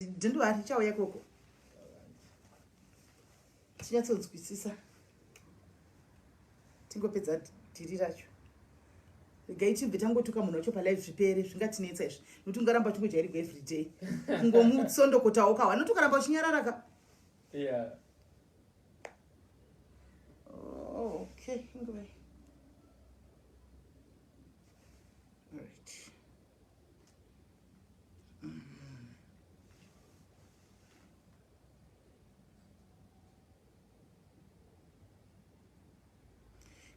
Don't worry, chauya ikoko. Tinyatsonzwisisa. Tingopedza dhiri racho. Regai tibve tangotuka munhu wacho palive zvipere zvingatinetsa izvi. Nokuti ungaramba uchingojairigwa every day. Kungomutsondokotawo kawa. Nokuti ukaramba uchinyarara ka. Yeah. Oh, okay. Inguvai. All right.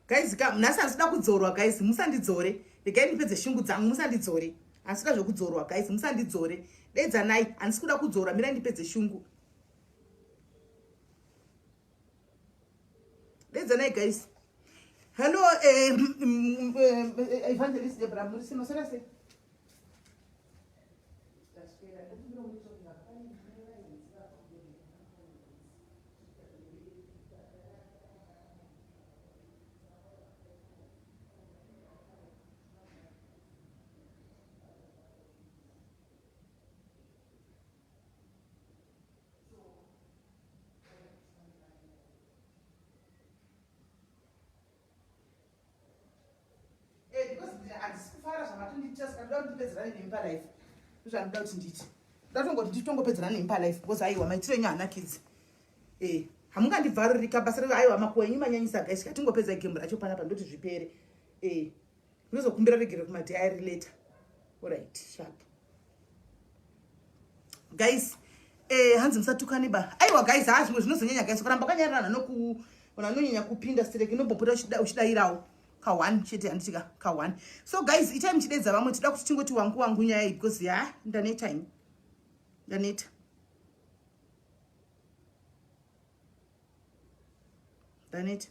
Guys, ka nhasi handisida kudzorwa guys, musandidzore. Regai ndipedze shungu dzangu, musandidzore. Handisida zvekudzorwa guys, musandidzore. Dedzanai, handisi kuda kudzorwa, mirai ndipedze shungu. Dedzanai guys. Hello, eh, eh, Evangelist Debra, muri sei maswera sei? Eh, because handisi kufara zvamatondiitira saka ndoda kuti ndipedzerane nemi palife ndozvandoda kuti ndiite ndoda tongoti nditongopedzerana nemi palife because aiwa maitiro enyu haana kids eh hamungandibvarurika basa rero aiwa makuwa enyu manyanyisa guys katingopedza game racho panapa ndoti zvipere eh ndinozokumbira regere kumadiary later alright sharp guys eh hanzi musatukane ba aiwa guys ha zvimwe zvinozonyanya guys kuramba kwanyarana noku vanhu vanonyanya kupinda stereki inombopota uchidairawo ka one chete handiti ka ka one so guys itai muchidedza vamwe tida kuti tingoti wangu wangu nyaya iyi because ya ndaneta ini ndaneta ndaneta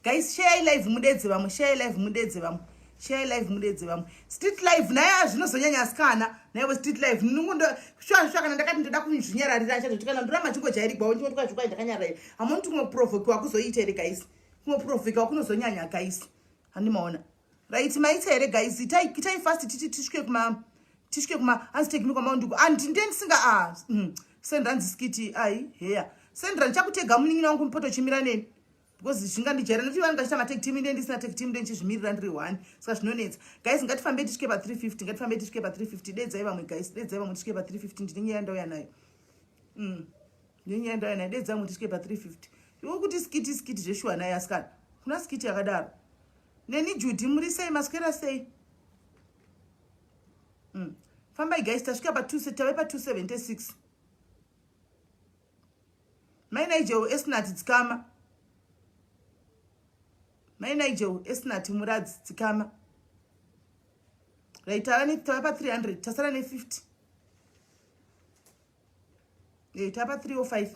Guys, share live mudedze vamwe, share live mudedze vamwe, share live mudedze vamwe. Street live naye zvinozonyanya asikana, naiwe street live ndinongondo shuwa shuwa kana ndakati ndoda kuzvinyararira achazoti kana ndoramba chingojairigwawo ndingoti kwazvo ndakanyararira. Hamoni kumwe kuprovokiwa kuzoita here guys? Kumwe kuprovokiwa kunozonyanya guys. Handimaona. Right maita here guys? Itai itai fast titi tisvike kuma tisvike kuma hanzi take me kwamaunduku. Andi ndiye ndisinga ah Sandra hanzi skiti ai heya. Sandra ndichakutega munin'ina wangu mupoto chimira neni. Because zvingandijaira nekuti vanenge vachiita matag team ine ndisina tag team ndichizvimirira ndiri one saka zvinonetsa guys ngatifambe tisvike pa 350 ngatifambe tisvike pa 350 dedzai vamwe guys dedzai vamwe tisvike pa 350 ndine nyaya ndauya nayo ndine nyaya ndauya nayo dedzai vamwe tisvike pa 350 iwe kuti skiti skiti zveshuwa naye asikana kuna skiti yakadaro neni Judy muri sei maswera sei Fambai guys tasvika pa 2 tave pa 276 Mai Nigel Esnat dzikama. Mai Nigel Esnat Muradzi dzikama. Right tava ne tava pa 300 tasara ne 50. Eh tava pa 305.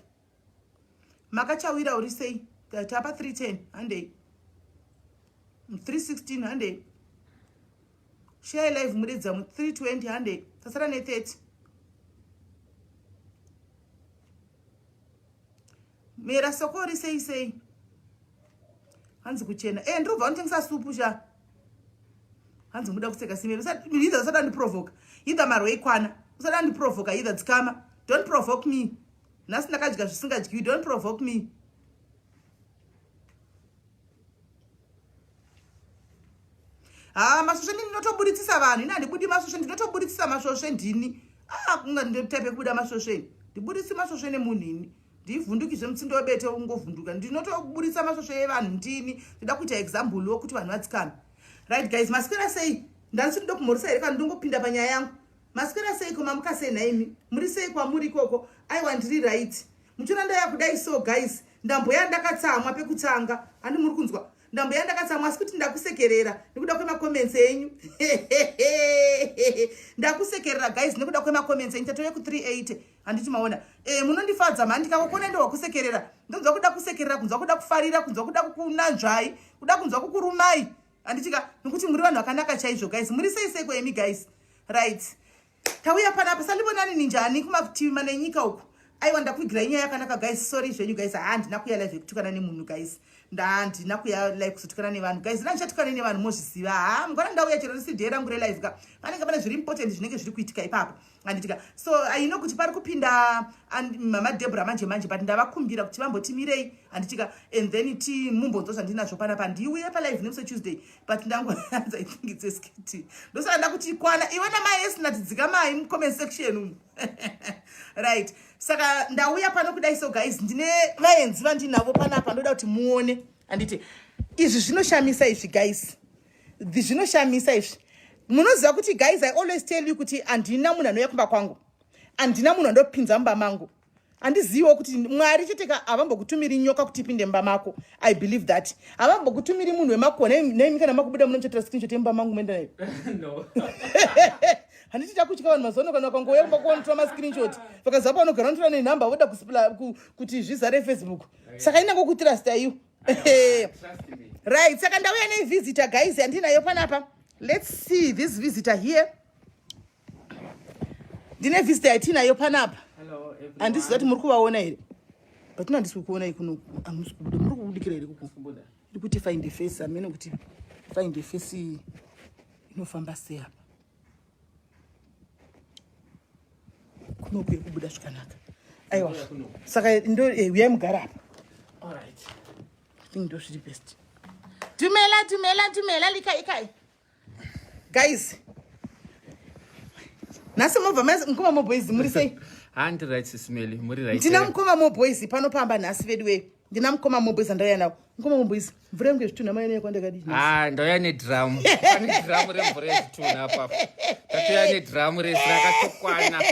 Makachawira uri sei? Tava pa 310 handei. 316 handei. Share live muridza mu 320 handei. Tasara ne 30. Mera sokori sei sei. Hanzi kuchena. Eh ndiri kubva unotengesa supu sha. Hanzi muda kuseka simero. Either usada ndiprovoka. Either marwe ikwana. Usada ndiprovoka either dzikama. Don't provoke me. Nhasi ndakadya zvisingadyiwi. Don't provoke me. Haa masvosve ndini ndinotoburitsisa vanhu. Ini handibudi masvosve ndinotoburitsisa masvosve ndini. Ah kunga ndinotype kubuda masvosve. Ndibuditsi masvosve nemunhu ini. Ndivhunduki zvemutsindo webete ungovhunduka. Ndinotoburitsa masvosve evanhu ndini. Ndoda kuita example wo kuti vanhu vadzikame. Right guys, maswera sei? Ndanzi ndoda kumhoresa here kana ndongopinda panyaya yangu. Maswera sei ko mamuka sei nhaimi? Muri sei kwamuri ikoko? Aiwa ndiri right. Muchiona ndaya kudai so guys, ndamboya ndakatsamwa pekutanga. Handi muri kunzwa? Ndamboya ndakatsamwa asi kuti ndakusekerera nekuda kwemacomments enyu. Ndakusekerera guys nekuda kwemacomments enyu. Tatove ku 380. Handiti maona? E, munondifadza mhani, ndikangokona ndohwa kusekerera, ndonzwa kuda kusekerera, kunzwa kuda kufarira, kunzwa kuda kukunanzvai, kuda kunzwa kukurumai, handitika? Nokuti muri vanhu vakanaka chaizvo guys. Muri sei seiko imi guys? Right, tauya panapa. Sandibonani ninjani kumativi mana enyika uku. Aiwa, ndakuvigirai nyaya yakanaka guys. Sorry zvenyu guys, handina kuya live yekutukana nemunhu guys. Ndandina kuya live kuzotukana nevanhu guys. Ndandichatukana nevanhu, mozviziva. Ha, mungwana ndauya chero risi day rangu relive ka, panenge pane zviri important zvinenge zviri kuitika ipapo, handitika? So I know kuti pari kupinda Mama Debra manje manje, but ndavakumbira kuti vambotimirei, handitika? And then ti mumbonzwa zvandinazvo panapa. Ndiuye palive nemusi Tuesday, but ndangoanza, I think it's a skit. Ndosaka ndakuti kwana iwe namai esinatidzika mai mucomment section umu. Right, saka ndauya pano kudai. So guys, ndine vaenzi vandinavo panapa, ndoda kuti muone, handiti? Izvi zvinoshamisa izvi guys, zvinoshamisa izvi. Munoziva kuti guys, I always tell you kuti handina munhu anouya kumba kwangu, handina munhu andopinza mumba mangu. Handiziviwo kuti Mwari cheteka havambokutumiri nyoka kuti ipinde mumba mako. I believe that havambokutumiri munhu wemakona. Naimi kana makubuda munochotora screenshot yemumba mangu moenda nayo? No. Handiti takutya vanhu mazuva ano, kana vakangouya kumba kwanotora mascreenshot, vakaziva pavanogara, vanotora nenhamba, voda kuti zvizare Facebook. Saka inangokutrasta iyo. Trust me. Right, saka ndauya nevisitor guys, yandinayo panapa. Let's see this visitor here. Ndine visitor yatinayo panapa. Hello everyone. Handisi kuti muri kuvaona here, but ino handisi kukuonai kuno. Hamusi kubuda, muri kubudikira here kuku? Kubuda. Iri kuti find a face. Hamene kuti find a face inofamba sei apa. Kunoku iri kubuda zvakanaka, aiwa. Kubuda kunoku. Saka ndo uyai mugara apa. All right. I think ndo zviri best. Dumela, dumela, dumela, lika ikai guys. Nhasi mobva mukoma moboys, muri sei? Handi right, Sis Melly. Muri right. Ndina mukoma moboys pano pamba nhasi vedu wei. Ndina mukoma moboys andauya nawo. Mukoma moboys, mvura yangu yezvitunha maina yakwandakadii? Ah, ndauya nedrum. Pane drum remvura yezvitunha apa. Tatouya nedrum resi rakatokwana.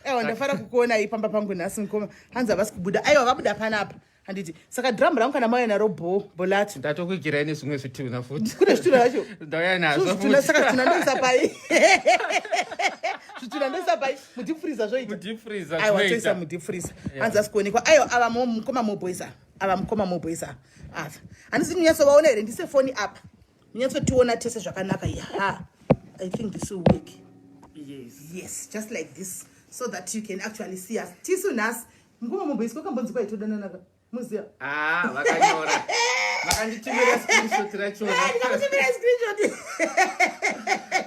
Aiwa, ndafara kukuonai pamba pangu nhasi mukoma. Hanzi havasi kubuda. Aiwa, vabuda panapa, handiti? Saka drum rangu kana mauya naro bho bholati. Ndatokuigirai nezvimwe zvitunha futi. Kune zvitunha zvacho? Ndauya nazvo Zvitunha. futi. Saka zvitunha ndoisa pai? Zvitunha ndoisa pai? Mudeep freezer zvoita? Mudeep freezer. Aiwa, toisa Zvinoita. mudeep freezer. Hanzi asi kuonekwa. Aiwa, ava mukoma moboys ava, ava mukoma moboys ava. Ava handisi munyatsovaona here? Ndise foni apa, munyatsotiona tese zvakanaka. Yaha, I think this will work. Yes. Yes, just like this, so that you can actually see us tisu nhasi. Mukoma moboys, kwakambonzi kwaitodananaka, muziva? Ah, vakanyora. Vakanditumira screenshot rachona. Ndikakutumira screenshot.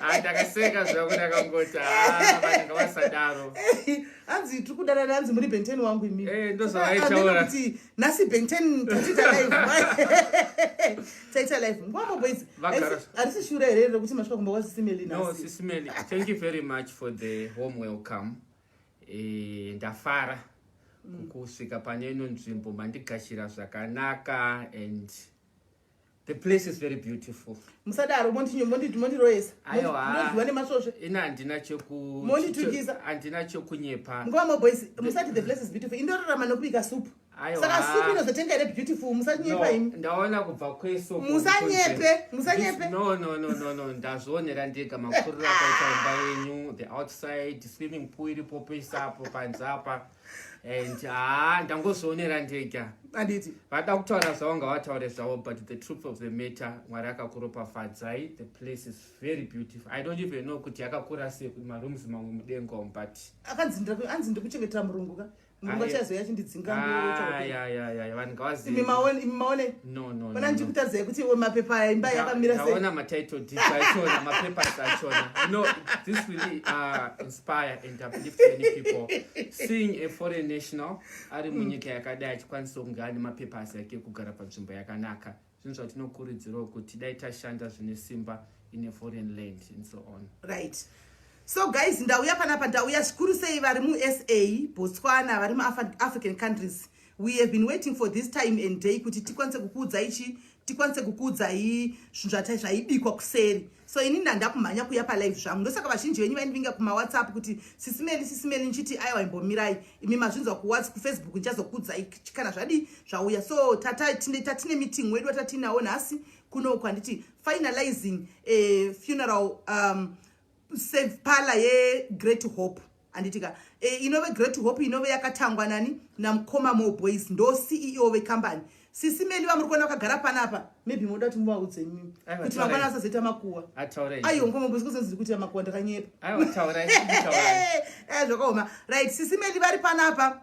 Ah, ndakaseka zvangu, ndakangoti ah, vanhu ngavasadaro. Hanzi tiri kudanana, hanzi muri benten wangu imi. Eh, ndozvavaitaura. Kuti nhasi benten tatiita live, taita live. Ngwamo boys. Harisi shura here rekuti masvika kumba kwaSis Melly No, nhasi? Sis Melly, thank you very much for the warm welcome. Ndafara kusvika pane ino nzvimbo, mandigashira zvakanaka and the place is very beautiful. Musadaro, mondiroyesa. Aiwa. Ndodyiwa nemasvosve. Ina handina cheku Monditukisa. Handina chekunyepa. Ngwamo boys, musati the place is beautiful. Indorarama nokubika supu. Aiwa. Saka supu inozotenga here beautiful? Musanyepa No, imi. ndaona kubva kweso. Musanyepe, musanyepe. No, ndazvionera ndega makuriro akaita imba yenyu, the outside swimming pool iripo peisapo panze apa, and haa, ndangozvionera ndega. Handiti? Vada kutaura zvavo ngavataure zvavo, but the truth of the matter, Mwari akakuropafadzai. The place is very beautiful. I don't even know kuti yakakura sei, kuti marooms mamwe mudenga umu, but Akanzi anzi ndikuchengetera murungu ka, murungu achazoya achindidzinga. Ayayaya, vanhu Imi ngavazive. maone, imi maone. No. Pana No. ndichikutadzai kuti iwe mapepa aya imba yakamira sei? Ndaona matitle deeds achona, mapapers achona. This really inspire and uplift many people, seeing a foreign national ari munyika yakadai achikwanisa kunge ane mapapers ake ekugara panzvimbo yakanaka. Zvinhu zvatinokurudzirawo kuti dai tashanda zvine simba in a foreign land and so on. Right, so guys, ndauya panapa, ndauya zvikuru sei vari muSA, Botswana, vari muAfrican countries. We have been waiting for this time and day kuti tikwanise kukuudzai chi, tikwanise kukuudzai zvinhu zvaibikwa kuseri. So inini ndandakumhanya kuya palive zvangu. Ndosaka vazhinji venyu vaindinga kumawhatsapp kuti Sis Melly, Sis Melly, ndichiti aiwa, imbomirai imi, mazvinzwa kuwhats, kuFacebook, ndichazokuudzai kana zvadi zvauya. So tatine meeting wedu watatinawo nhasi kunoku, handiti? Finalizing a funeral save parlor yeGreat Hope. Handitika inove Great Hope, inove yakatangwa nani? Namukoma Mo Boys, ndo CEO vekambani. Sisi Meli vamuri kuona vakagara panapa, maybe moda kuti muvaudze mimi Aiwa, kuti taurai. mangwana vasazoita makuwa. Ataurai. Aiwa, mukoma Boys, kuzonzi kuti makuwa, ndakanyepa. Aiwa, taurai, taurai. Zvakaoma. Right, sisi Meli vari panapa,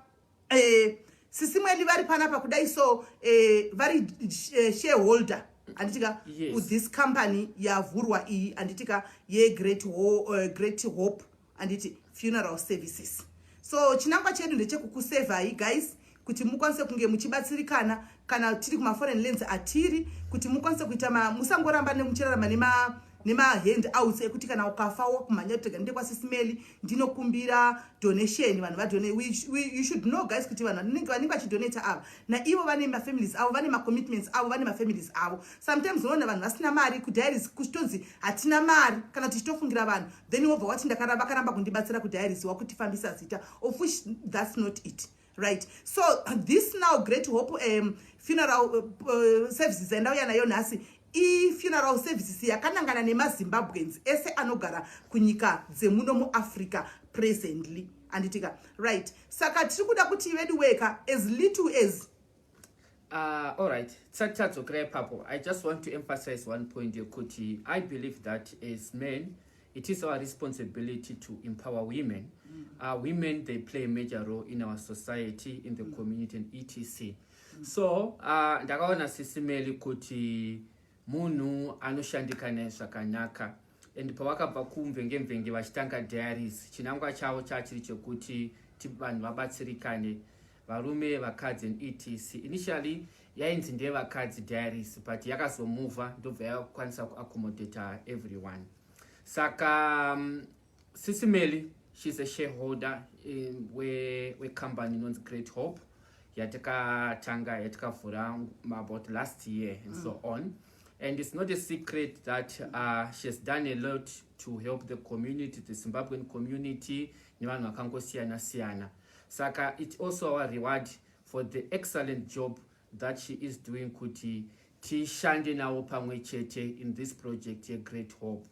sisi Meli vari panapa kudai. So vari shareholder, handitika? Yes. Kuthis company yavhurwa iyi, handitika, yeGreat Great Hope, handiti, Funeral Services. So chinangwa chedu ndechekukusevhai guys, kuti mukwanise kunge muchibatsirikana kana tiri kumaforeign lands atiri, kuti mukwanise kuita musangoramba muchirarama nema handouts ekuti kana ukafa wakumhanya kuti ndende kwaSisi Meli ndinokumbira donation, vanhu vadone. You should know guys kuti vanhu vanenge vachidonata ava naivo vane mafamilies avo, vane macommitments avo, vane mafamilies avo. Sometimes unoona vanhu vasina mari kudiaries, kuchitonzi hatina mari kana tichitofungira vanhu, then wobva wati vakaramba kundibatsira kudiaries, wakutifambisa zita, of which that's not it, right? So this now Great Hope Funeral Services yandauya nayo nhasi ifuneral services yakanangana nemaZimbabweans ese anogara kunyika dzemuno muAfrica presently, handitika? Right, saka tiri kuda kuti vedu weka as little as All right, tisati tadzokera ipapo, I just want to emphasize one point yekuti I believe that as men it is our responsibility to empower women. Women, they play a major role in our society, in the community and etc. So ndakaona Sisi Meli kuti munhu anoshandika naye zvakanaka, and pavakabva kumvenge mvenge vachitanga diaries, chinangwa chavo chachiri chekuti vanhu vabatsirikane, varume, vakadzi and etc. Initially yainzi ndeyevakadzi diaries, but yakazomuvha ndobva yakwanisa kuaccommodata everyone. Saka Sisi Meli, she's a shareholder wecompany inonzi Great Hope, yatakatanga, yatakavhura about last year and so on. And it's not a secret that she has done a lot to help the community, the Zimbabwean community, nevanhu vakangosiyana siyana. Saka it's also our reward for the excellent job that she is doing kuti tishande navo pamwe chete in this project yeGreat Hope.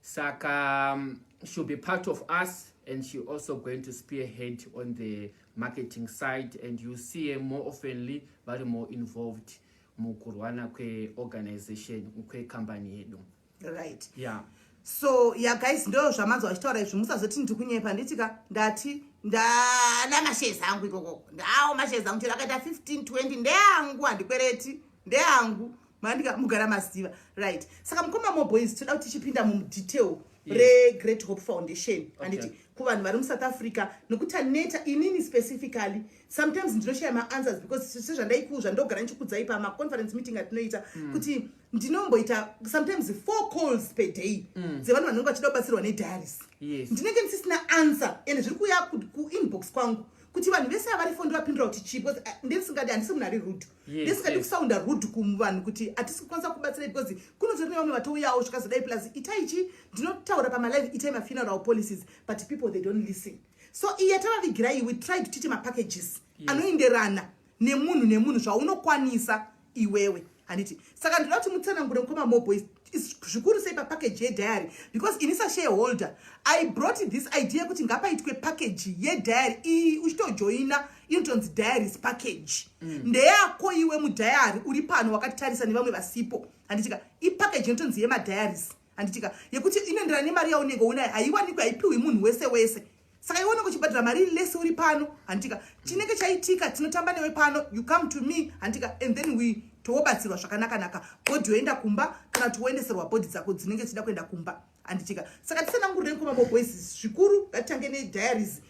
Saka she'll be part of us, and she also going to spearhead on the marketing side, and you see her more oftenly very more involved mukurwana kweorganization, kwekambani yedu. Right. Yeah. So yeah guys, ndo zvamanzwa vachitaura izvi. Musazoti ndiri kunyepa, nditika ndati ndana mashares angu ikoko, ndawo mashares angu chero akaita 15 20 ndeangu, handikwereti, ndeangu, mandika mugara maziva. Right, saka mukoma Moboys, toda kuti tichipinda mudetail reGreat Hope Foundation, handiti, kuvanhu vari muSouth Africa, nokuti taneta. Inini specifically sometimes ndinoshaya maanswers because sezvandaikuu zvandogara ndichikudzai pamaconference meeting atinoita kuti ndinomboita sometimes four calls per day dzevanhu vanenge vachida kubatsirwa nediaries. Ndinenge ndisisina answer, ende zviri kuuya kuinbox kwangu kuti vanhu vese avari fo ndovapindura kuti chii, because ndisingadi, handisi munhu ari rude, ndisingadi kusaunda rude kuvanhu kuti hatisi kukwanisa kubatsira, because kunotori nevamwe vatouyawo zvikazodai. Plus itaichi ndinotaura pamalive, itai mafuneral policies, but people, they don't listen. So iyi yatavavigirai, we tried tiite mapackages anoenderana nemunhu nemunhu, zvaunokwanisa iwewe, handiti? Saka ndinoda kuti mutsanangure, mukoma Moboys, zvikuru sei papackage yediary, because ini sashareholder I brought this idea kuti ngapaitwe package yediary iyi. Uchitojoina inotonzi diaries package. Ndeyako iwe mudiary uri pano wakatitarisa nevamwe vasipo, handitika? Ipackage inotonzi yemadiaries, handitika, yekuti inoenderana nemari yaunenge unayo. Haiwanikwi, haipiwi munhu wese wese. Saka iwe unenge uchibhadhara mari lese uri pano, handitika? Chinenge chaitika, tinotamba newe pano, you come to me, handitika, and then we tobatsirwa zvakanaka-naka, body yoenda kumba kana kuti woendeserwa body dzako dzinenge dzichida kuenda kumba, handitika? Saka tisanangurire, mukoma Moboys, zvikuru ngatitange nediaries.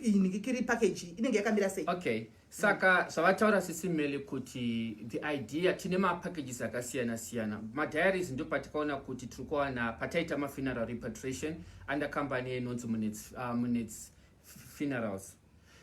Inhingikiri package inenge yakamira sei? Okay, saka zvavataura Sisi Meli kuti the idea, tine mapackages akasiyana siyana. Madiaries ndo patikaona kuti tiri kuwana pataita mafuneral repatriation under company inonzi Munets Funerals.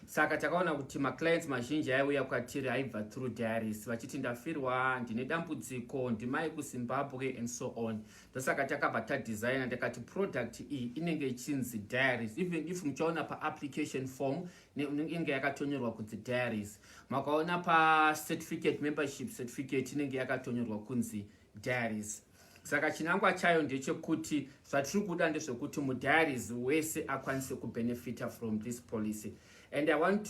Saka takaona kuti maclients mazhinji aiuya kwatiri aibva through diaries, vachiti ndafirwa, ndine dambudziko, ndimai kuZimbabwe and so on. Ndosaka takabva tadesigna, ndakati product iyi inenge ichinzi diaries. Even if muchaona paapplication form, inenge yakatonyorwa kunzi diaries. Makaona pacertificate, membership certificate, inenge yakatonyorwa kunzi diaries. Saka chinangwa chayo ndechekuti zvatiri kuda ndezvekuti mudiaries wese akwanise kubenefita from this policy. And I want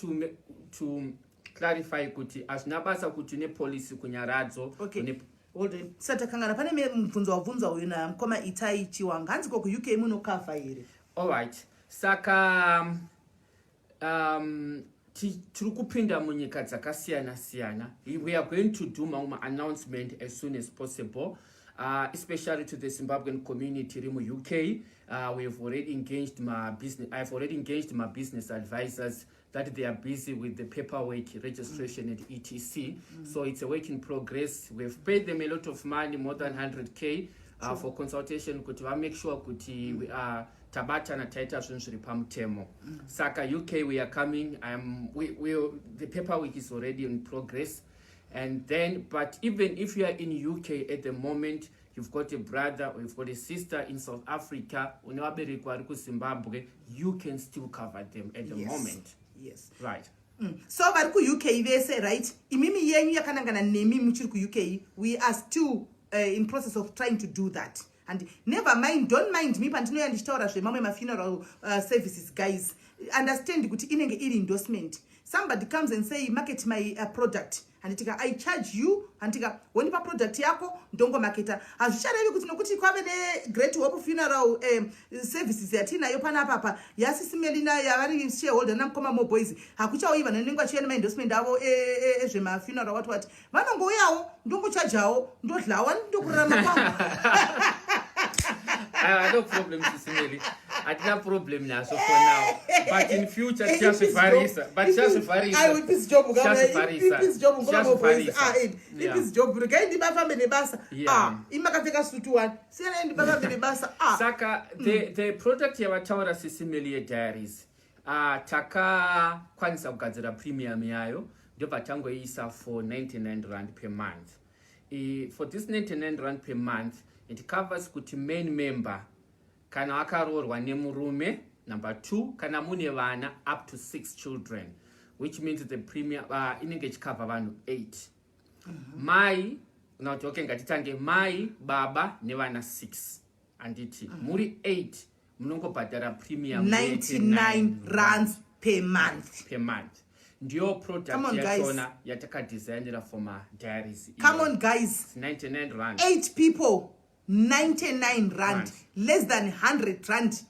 to clarify kuti hazvina basa kuti une policy kuNyaradzo. Okay. Une Hold on, tisati takangana, pane mubvunzo wabvunzwa uyu namukoma Itai Chiwanga. Hanzi, ko kuUK munocover here? Alright, saka tiri kupinda munyika dzakasiyana siyana. We are going to do mamwe announcement as soon as possible, especially to the Zimbabwean community iri muUK. We have already engaged my business I've already engaged my business advisors that they are busy with the paperwork, registration and etc. So it's a work in progress. We've paid them a lot of money, more than 100K, for consultation kuti vamake sure kuti we are tabatana, taita zvinhu zviri pamutemo. Saka UK we are coming. The paperwork is already in progress. And then, but even if you are in UK at the moment, you've got a brother or you've got a sister in South Africa, une vabereki vari kuZimbabwe, you can still cover them at the moment. Right. So vari kuUK vese, right, imimi yenyu yakanangana nemi muchiri kuUK, we are still in process of trying to do that. And never mind, don't mind me pandinoya ndichitaura zvemamwe mafuneral services. Guys, understand kuti inenge iri endorsement. Somebody comes and say, "Market my product," handitika? "I charge you," handitika? Wondipa product yako, ndongomaketa. Hazvicharevi kuti nokuti kwave neGreat Hope Funeral Services yatinayo panapapa, yaSisi Melina, yavari shareholder namukoma Moboys, hakuchauyi vanhu vanenge vachiuya nemaendorsement avo ezvemafuneral, what what. Vanongouyawo, ndongochajawo, ndodlawa, ndokurarama kwangu. No problem, Sisi Meli, hatina problem nazvo for now, but in future tichazvivharisa, but tichazvivharisa. Peace job. Tichazvivharisa. Peace job, ngoma Moboys. Tichazvivharisa. Ah, peace job, regai ndibafambe nebasa. Ah, imakapfeka sutu one, siyanai ndibafambe nebasa, ah. Saka the product yavataura Sisi Meli yediaries, takakwanisa kugadzira premium yayo, ndobva tangoiisa for R99 per month. For this R99 per month, it covers kuti main member kana akaroorwa nemurume, number two, kana mune vana up to six children, which means the premium inenge ichicover vanhu 8. Mai kana kuti, okay, ngatitange mai, baba nevana 6, handiti? Muri 8, munongobhadhara premium R99 per month. Per month. Ndiyo product Come on, guys. yachona yatakadesignira for madiaries. Come on, guys. It's R99. Eight people, R99. Rand. Less than R100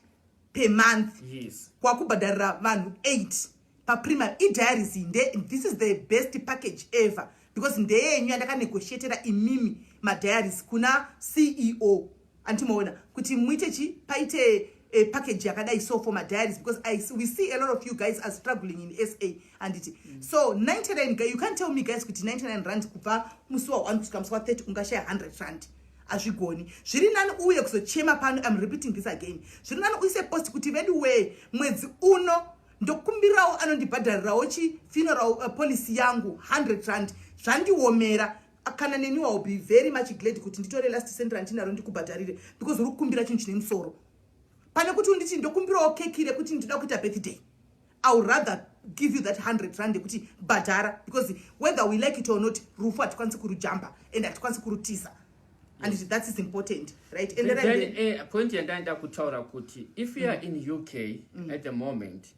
per month. Kwakubhadharira vanhu 8 papremium idiaries. This is the best package ever because ndeyenyu yandakanegotiatera imimi madiaries kuna CEO, andimoona kuti muite chi paite a package yakadai so for madiaries, because we see a lot of you guys are struggling in SA, anditi? So 99, you can't tell me, guys, kuti R99 kubva musi wa1 kusvika musi wa30 ungashaya R100. Hazvigoni. Zviri nani uye kuzochema pano. I'm repeating this again, zviri nani uise post kuti, "Vedu wee, mwedzi uno ndokumbirawo anondibhadharirawo chifuneral policy yangu R100, zvandiomera." Kana neni will be very much glad kuti nditore last cent randinaro ndikubhadharire, because uri kukumbira chinhu chine musoro. Pane kuti unditi, "Ndokumbirawo keki rekuti ndinoda kuita birthday," I would rather give you that R100 yekuti bhadhara, because whether we like it or not, rufu hatikwanisi kurujamba and hatikwanisi kurutiza, and that is important, right? And then point yandaenda kutaura kuti if you are in UK at the moment,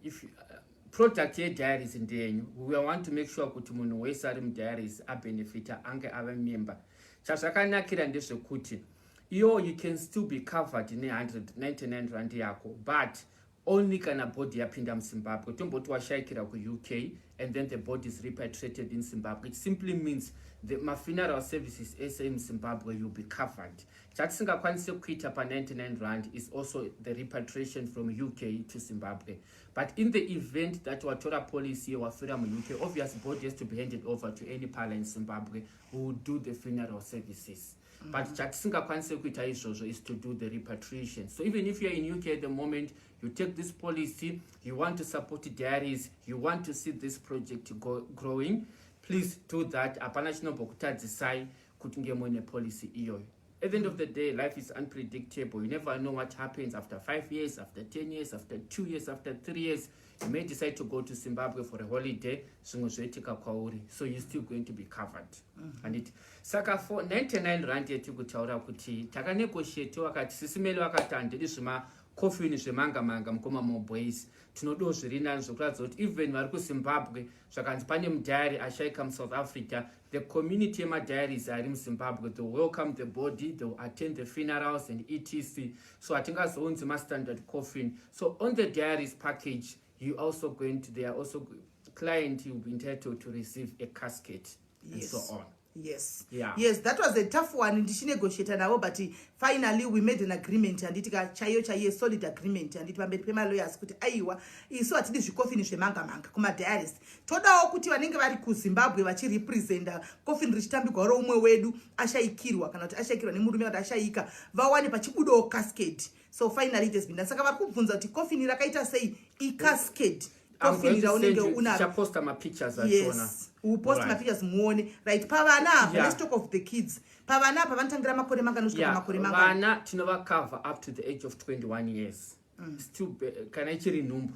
if product yediaries ndeyenyu. We want to make sure kuti munhu wese ari mudiaries abenefita, ange ave member. Chazvakanakira ndezvekuti iyo you can still be covered ne199 rand yako, but only kana body yapinda muZimbabwe. Tomboti washayikira kuUK and then the body is repatriated in Zimbabwe. It simply means the mafuneral services ese muZimbabwe you'll be covered. Chatisingakwanisi kuita pa R99 is also the repatriation from UK to Zimbabwe. But in the event that watora policy, wafira muUK, obvious body has to be handed over to any parlor in Zimbabwe who will do the funeral services. But chatisingakwanisi kuita izvozvo is to do the repatriation. So even if you're in UK at the moment, you take this policy, you want to support diaries, you want to see this project go growing, please do that. Hapana chinombokutadzisai kuti nge muine policy iyoyo. At the end of the day, life is unpredictable. You never know what happens after 5 years, after 10 years, after 2 years, after 3 years. You may decide to go to Zimbabwe for a holiday, zvimwe zvoitika kwauri, so you're still going to be covered. Handiti? Saka for R99 yetiri kutaura kuti takanegotiate, wakati Sisi Melly vakati handidi zvemakofini zvemanga manga, mukoma Moboys, tinodawo zviri nani zvokuratidza kuti even vari kuZimbabwe, zvakanzi pane mudiary ashaika muSouth Africa, the community yemadiaries ari muZimbabwe, they welcome the body, they will attend the funerals and etc. So hatingazounzi mastandard coffin. So on the diaries package, you also going to they are also client, you will be entitled to receive a casket and so on. Yes, that was a tough one ndichinegotiata navo, but finally we made an agreement, handiti ka? Chaiyo chaiyo, solid agreement, handiti, pamberi pemalawyers kuti aiwa, isu hatidi zvikofini zvemanga manga kumadiaries. Todawo kuti vanenge vari kuZimbabwe vachirepresenta kofini richitambirwa roumwe wedu ashayikirwa, kana kuti ashayikirwa nemurume, kana kuti ashayika, vawane pachibudawo casket. So finally it has been done. Saka vari kubvunza kuti kofini rakaita sei. Icasket, kofini raunenge unaro. Tichaposta mapictures achona. Yes, upost mapictures muone. Right, pavana apa, let's talk of the kids. Pavana apa vanotangira makore mangani kusvika pamakore mangani? Vana tinovakava up to the age of 21 years. Still kana ichiri nhumbu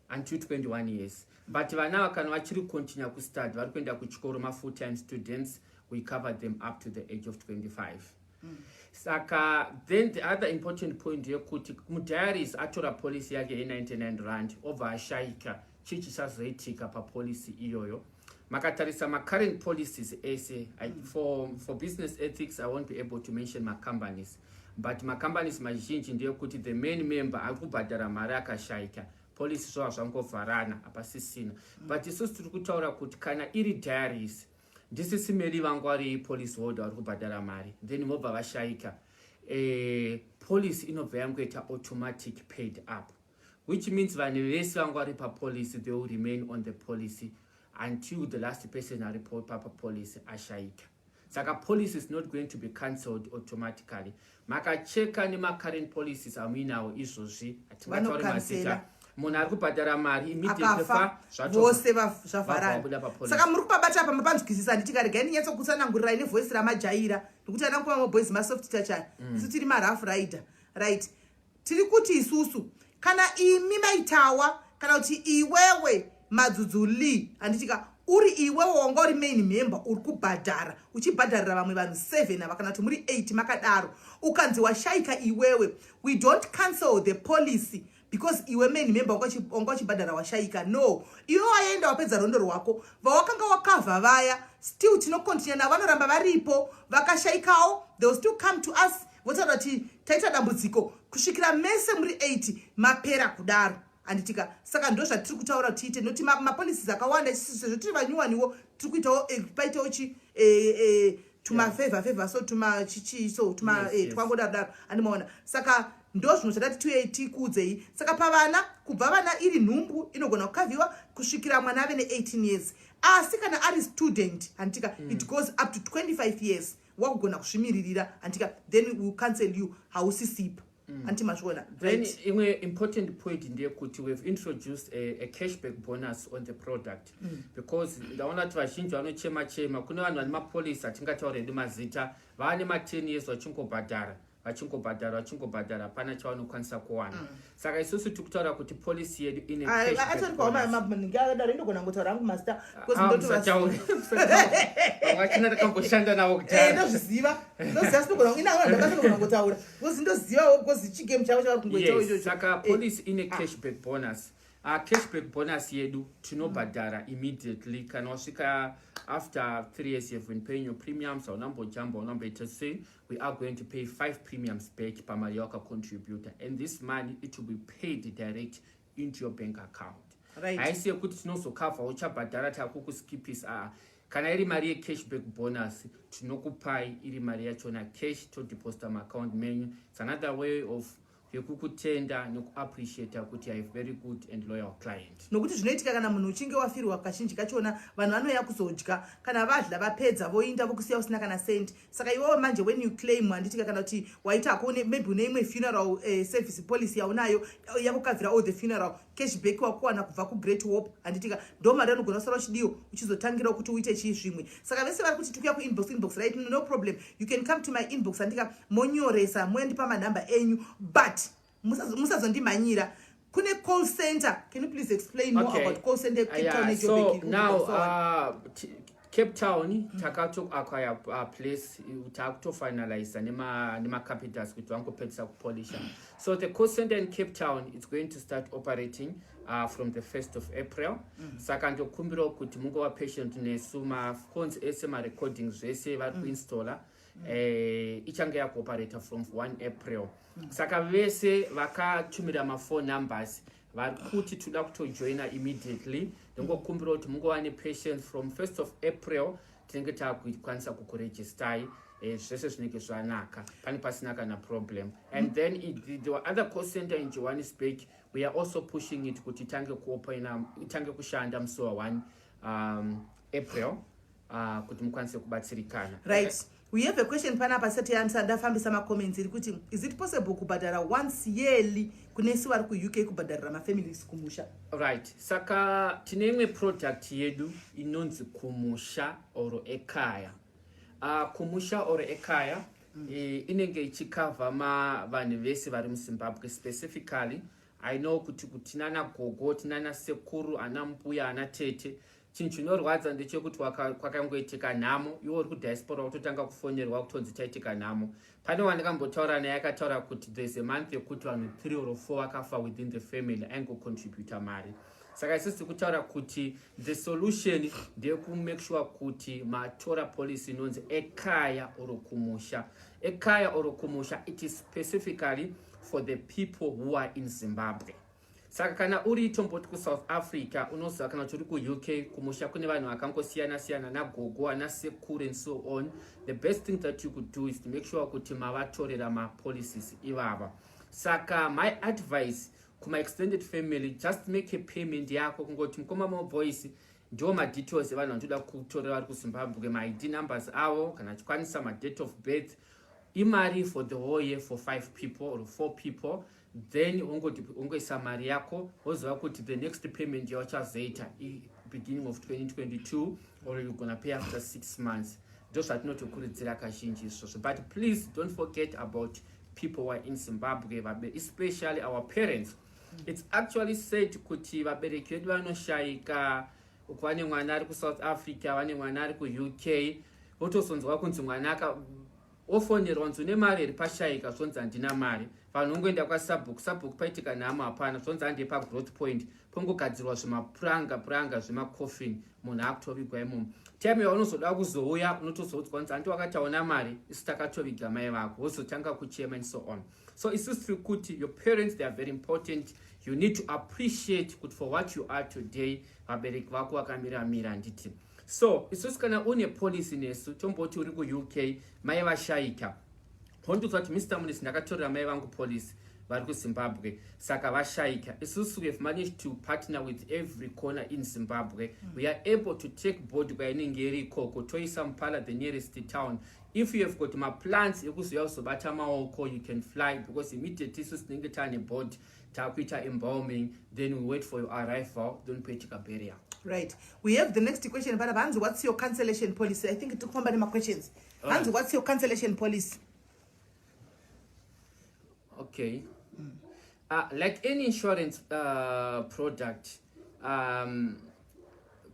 until 21 years, but vana ava kana vachiri continue kustudy, vari kuenda kuchikoro, mafull time students, we cover them up to the age of 25. Saka then the other important point yekuti mudiaries atora policy yake ye R99, obva ashayika, chii chichazoitika papolicy iyoyo? Makatarisa macurrent policies ese, for business ethics I won't be able to mention macompanies, but macompanies mazhinji ndeyekuti the main member ari kubhadhara mari akashayika, policy zvava zvangovharana, hapasisina. But isusu tiri kutaura kuti kana iri diaries, ndiSisi Melly vangu vari policy holder, vari kubhadhara mari, then vobva vashayika, policy inobva yangoita automatic paid up, which means vanhu vese vanga vari papolicy, they will remain on the policy until the last person ari papolicy ashayika. Saka policy is not going to be cancelled automatically. Makacheka nemacurrent policies amuinawo izvozvi, hatingatauri mazita, munhu ari kubhadhara mari immediately akafa, vose zvavharana. Saka muri kupabata apa, mapanzwisisa, handiti? Karegai ndinyatsokutsanangurirai nevoice ramajaira, nekuti ana mukoma maboys masoft touch aya. Isu tiri marough rider, right? Tiri kuti isusu kana imi maitawa, kana kuti iwewe Madzudzuli, handitika, uri iwewe wanga uri main member, uri kubhadhara, uchibhadharira vamwe vanhu 7 ava, kana kuti muri 8 makadaro, ukanzi washayika iwewe, we don't cancel the policy because iwe main member wanga uchibhadhara washayika. No, iwe waenda, wapedza rondo rwako, vawakanga wakavha vaya still tinocontinue navo, vanoramba varipo. Vakashayikawo, they will still come to us votaura kuti taita dambudziko, kusvikira mese muri 8 mapera kudaro, handitika? Saka ndo zvatiri kutaura tiite, nokuti mapolicies akawanda, sezvo tiri vanyuwaniwo, tiri kuitawo paitawo chi tumafavour favour, so tuma chichi, so tuma twangodaro daro, andimaona? Saka ndo zvinhu zvatati tiuye tikuudzei. Saka pavana, kubva vana iri nhumbu inogona kukavhiwa kusvikira mwana ave ne18 years, asi kana ari student, handitika, it goes up to 25 years, wakugona kuzvimiririra, handitika? Then we will cancel you, hausisipo. Handiti mazviona? Then imwe important point ndeyekuti we've introduced a cashback bonus on the product, because ndaona kuti vazhinji vanochema chema. Kune vanhu vane mapolicy atingataura hedu mazita, vaane ma10 years vachingobhadhara, vachingobhadhara, vachingobhadhara, hapana chavanokwanisa kuwana. Saka isusu tiri kutaura kuti policy yedu ine cashback Atorikwawo bonus. Manhingi akadaro, indogona kungotaura hangu mazita because Ah, musataure, musataure. Vamwe vachina takamboshanda navo kudhara. Ndozviziva, ndoziva, sinogona inaona ndakasinogona kungotaura because ndozivawo, because chigame chavo chavari kungoitawo ichocho. Saka policy ine cashback bonus. Cashback bonus yedu tinobhadhara immediately kana wasvika after 3 years you've been paying your premiums, haunambojamba, haunamboita sei, we are going to pay five premiums back pamari yawakacontributa, and this money, it will be paid direct into your bank account. Haisi yekuti tinozokavha uchabhadhara takukuskipisa. Aa, kana iri mari yecashback bonus, tinokupai iri mari yachona cash, todeposita muaccount menyu. It's another way of Yekukutenda nekuappreciata kuti you are very good and loyal client. Nokuti zvinoitika kana munhu uchinge wafirwa, kazhinji kachona vanhu vanouya kuzodya. Kana vadya vapedza, voinda, vokusiya usina kana sendi. Saka iwewe manje when you claim, handitika, kana kuti waitako maybe une imwe funeral service policy yaunayo yakukavhira all the funeral, cashback wakuwana kubva kuGreat Hope, handitika, ndo mari anogona kusara uchidiwo uchizotangirawo kuti uite chii zvimwe. Saka vese vari kuti tikuya kuinbox, inbox, right, no problem, you can come to my inbox, handika, monyoresa, moendipa manhamba enyu, but musazondimhanyira. Kune call center. Can you please explain more about call center, Cape Town? So now Cape Town takatoacquire place, takutofinaliza nemacapitals kuti vangopedzisa kupolisha. So the call center in Cape Town is going to start operating from the 1st of April. Saka ndokumbirawo kuti mungova patient nesu. Maphones ese, marecording, zvese vari kuinstalla. Ichange yakuoperata from 1 April. Saka vese vakatumira maphone numbers vari kuti toda kutojoina immediately, ndongokumbira kuti mungova nepatience. From 1st of April tinenge taakukwanisa kukuregistai. Zvese zvinenge zvanaka, pane pasina kana problem. And then the other call center in Johannesburg, we are also pushing it kuti itange kuopena, itange kushanda musi wa1 April, kuti mukwanise kubatsirikana. Right, we have a question panapa sati ndafambisa macomments, iri kuti, is it possible kubhadhara once yearly kune su vari kuUK, kubhadharira mafamilies kumusha? Right, saka tine imwe product yedu inonzi Kumusha or Ekaya. Kumusha or Ekaya inenge ichikavha vanhu vese vari muZimbabwe. Specifically, I know kuti tinana gogo, tinana sekuru, ana mbuya, ana tete. Chinhu chinorwadza ndechekuti kwakangoitika nhamo, iwe uri kudiaspora, kutotanga kufonerwa kutonzi taitika nhamo. Pane wandakambotaura naye, akataura kuti there's a month yekuti vanhu 3 or 4 vakafa within the family, aingocontributa mari. Saka isusu tiri kutaura kuti the solution ndeyekumake sure kuti matora policy inonzi Ekaya or Kumusha. Ekaya or Kumusha, it is specifically for the people who are in Zimbabwe. Saka kana uri, tomboti kuSouth Africa, unoziva, kana kuti uri kuUK, kumusha kune vanhu vakangosiyana siyana, nagogo, ana sekuru and so on. The best thing that you could do is to make sure kuti mavatorera mapolicies ivava. Saka my advice kuma-extended family, just make a payment yako, kungoti mukoma Movoice, ndo madetails evanhu vanotoda kutorera vari kuZimbabwe, maID numbers avo, kana achikwanisa madate of birth, imari for the whole year for five people or four people. Then wongoisa mari yako, woziva kuti the next payment yauchazoita beginning of 2022, or you're gonna pay after 6 months. Ndo zvatinotokurudzira kazhinji izvozvo. But please don't forget about people who are in Zimbabwe, especially our parents. It's actually said kuti vabereki vedu vanoshayika, vane mwana ari kuSouth Africa, vane mwana ari kuUK, votozonzwa kunzi mwana ofonerwa nzi une mari iri pashayika, zvonzi handina mari. Vanhu vongoenda kwasabhuku, sabhuku paitika nhamo hapana, zvonzi handei pagrowth point, pongogadzirwa zvimapuranga puranga zvemacoffin, munhu akutovigwa imomo. Time yaunozoda kuzouya, unotozoudzwa kunzi handi wakati hauna mari, isu takatoviga mai vako, wozotanga kuchema and so on. So isusu tiri kuti your parents, they are very important. You need to appreciate kuti for what you are today, vabereki vako vakamiramira, handiti? So isusu kana une policy nesu, tomboti uri kuUK, mai vashayika, wondiudza kuti, "Mr Munetsi, ndakatorera mai vangu policy vari kuZimbabwe, saka vashayika." Isusu we have managed to partner with every corner in Zimbabwe. We are able to take body kwainenge iri ikoko, toisa mupala, the nearest town. If you have got maplans ekuzouya kuzobata maoko, you can fly, because immediately isusu tinenge taane body, taakuita embalming, then we wait for your arrival, then poitika burial. Right, we have the next question panapa. Hanzi, what's your cancellation policy? I think tiri kufamba nemaquestions. Hanzi, what's your cancellation policy? Okay, like any insurance product,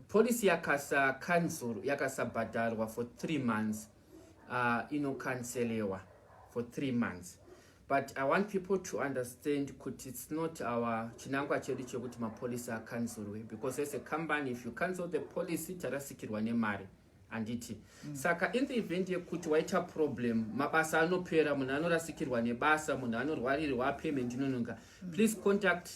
policy yakasa cancel, yakasabhadharwa for 3 months, inocancelewa for 3 months. But I want people to understand kuti it's not our chinangwa chedu chekuti mapolicy acancelwe, because as a company, if you cancel the policy, tarasikirwa nemari, handiti? Saka in the event yekuti waita problem, mabasa anopera, munhu anorasikirwa nebasa, munhu anorwarirwa, payment inononga. Please contact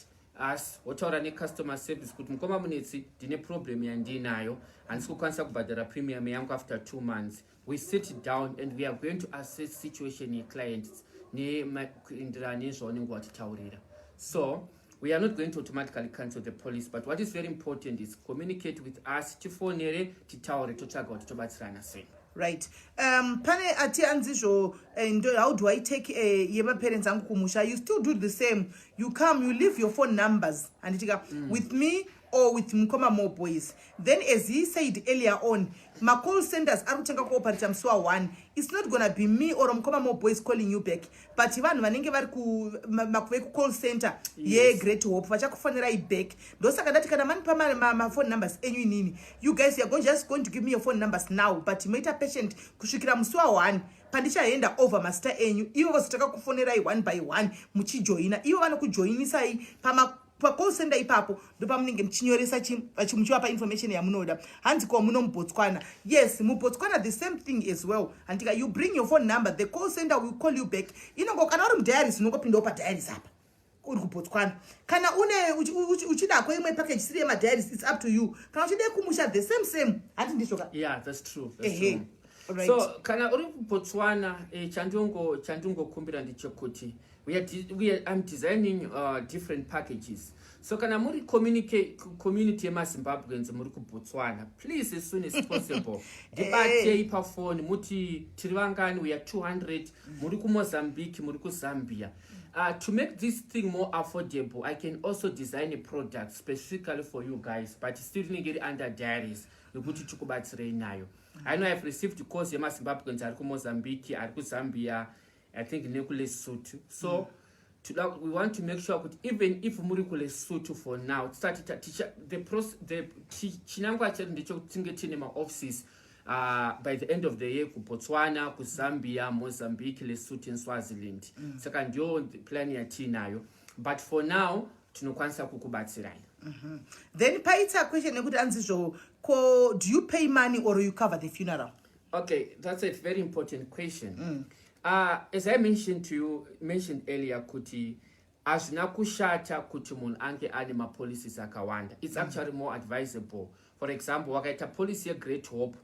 us, wotaura necustomer service kuti, "Mukoma Munetsi, ndine problem yandinayo, handisi kukwanisa kubhadhara premium yangu after 2 months." We sit down and we are going to assess situation yeclients. Nekuenderana nezvaunenge watitaurira. So we are not going to automatically cancel the policy, but what is very important is communicate with us, tifonere, titaure, totsvaga kuti tobatsirana sei. Right, pane ati anzizvo, how do I take yemaparents angu kumusha? You still do the same. You come, you leave your phone numbers, handitika, with me or with Mukoma More Boys. Then, as he said earlier on, macall centers ari kutanga kuoperata musi wa1. It's not gonna be me or Mukoma More Boys calling you back, but vanhu vanenge vari vekucall center yeGreat Hope vachakufonerai back. Ndosaka ndati kana manipa maphone numbers enyu inini, you guys, you are just going to give me your phone numbers now, but moita patient kusvikira musi wa1 pandichaenda over mazita enyu. Ivo vazotanga kufonerai one by one muchijoina. Ivo vanokujoinisai pama pacall center ipapo, ndopamunenge muchinyoresa, muchivapa information yamunoda. Hanzi ko muno muBotswana? Yes, muBotswana the same thing as well, handika? You bring your phone number, the call center will call you back. Inongo kana uri mudiaries, unongopindawo padiaries apa uri kuBotswana. Kana une uchidako imwe package siri yemadiaries, it's up to you. Kana uchide kumusha, the same same, handi ndizvoka? Yeah, that's true, that's true. So kana uri kuBotswana, chandingokumbira ndechekuti I'm designing different packages. So kana muri community yemaZimbabweans muri kuBotswana, please, as soon as possible, ndibatei pafoni muti tiri vangani. We are 200. Muri kuMozambique, muri kuZambia, to make this thing more affordable, I can also design a product specifically for you guys, but still rinenge iri under diaries yekuti tikubatsirei nayo. I know I've received calls yemaZimbabweans ari kuMozambique, ari kuZambia, I think nekuLesotho. So we want to make sure kuti even if muri kuLesotho for now, tisati chinangwa chedu ndechekuti tinge tiine maoffices by the end of the year kuBotswana, kuZambia, Mozambique, Lesotho and Swaziland. Saka ndiyo plan yatiinayo, but for now tinokwanisa kukubatsirai. Then paita question yekuti anzizvo, ko do you pay money or you cover the funeral? Okay, that's a very important question. As I mentioned to you, mentioned earlier, kuti hazvina kushata kuti munhu ange ane mapolicies akawanda. It's actually more advisable. For example, wakaita policy yeGreat Hope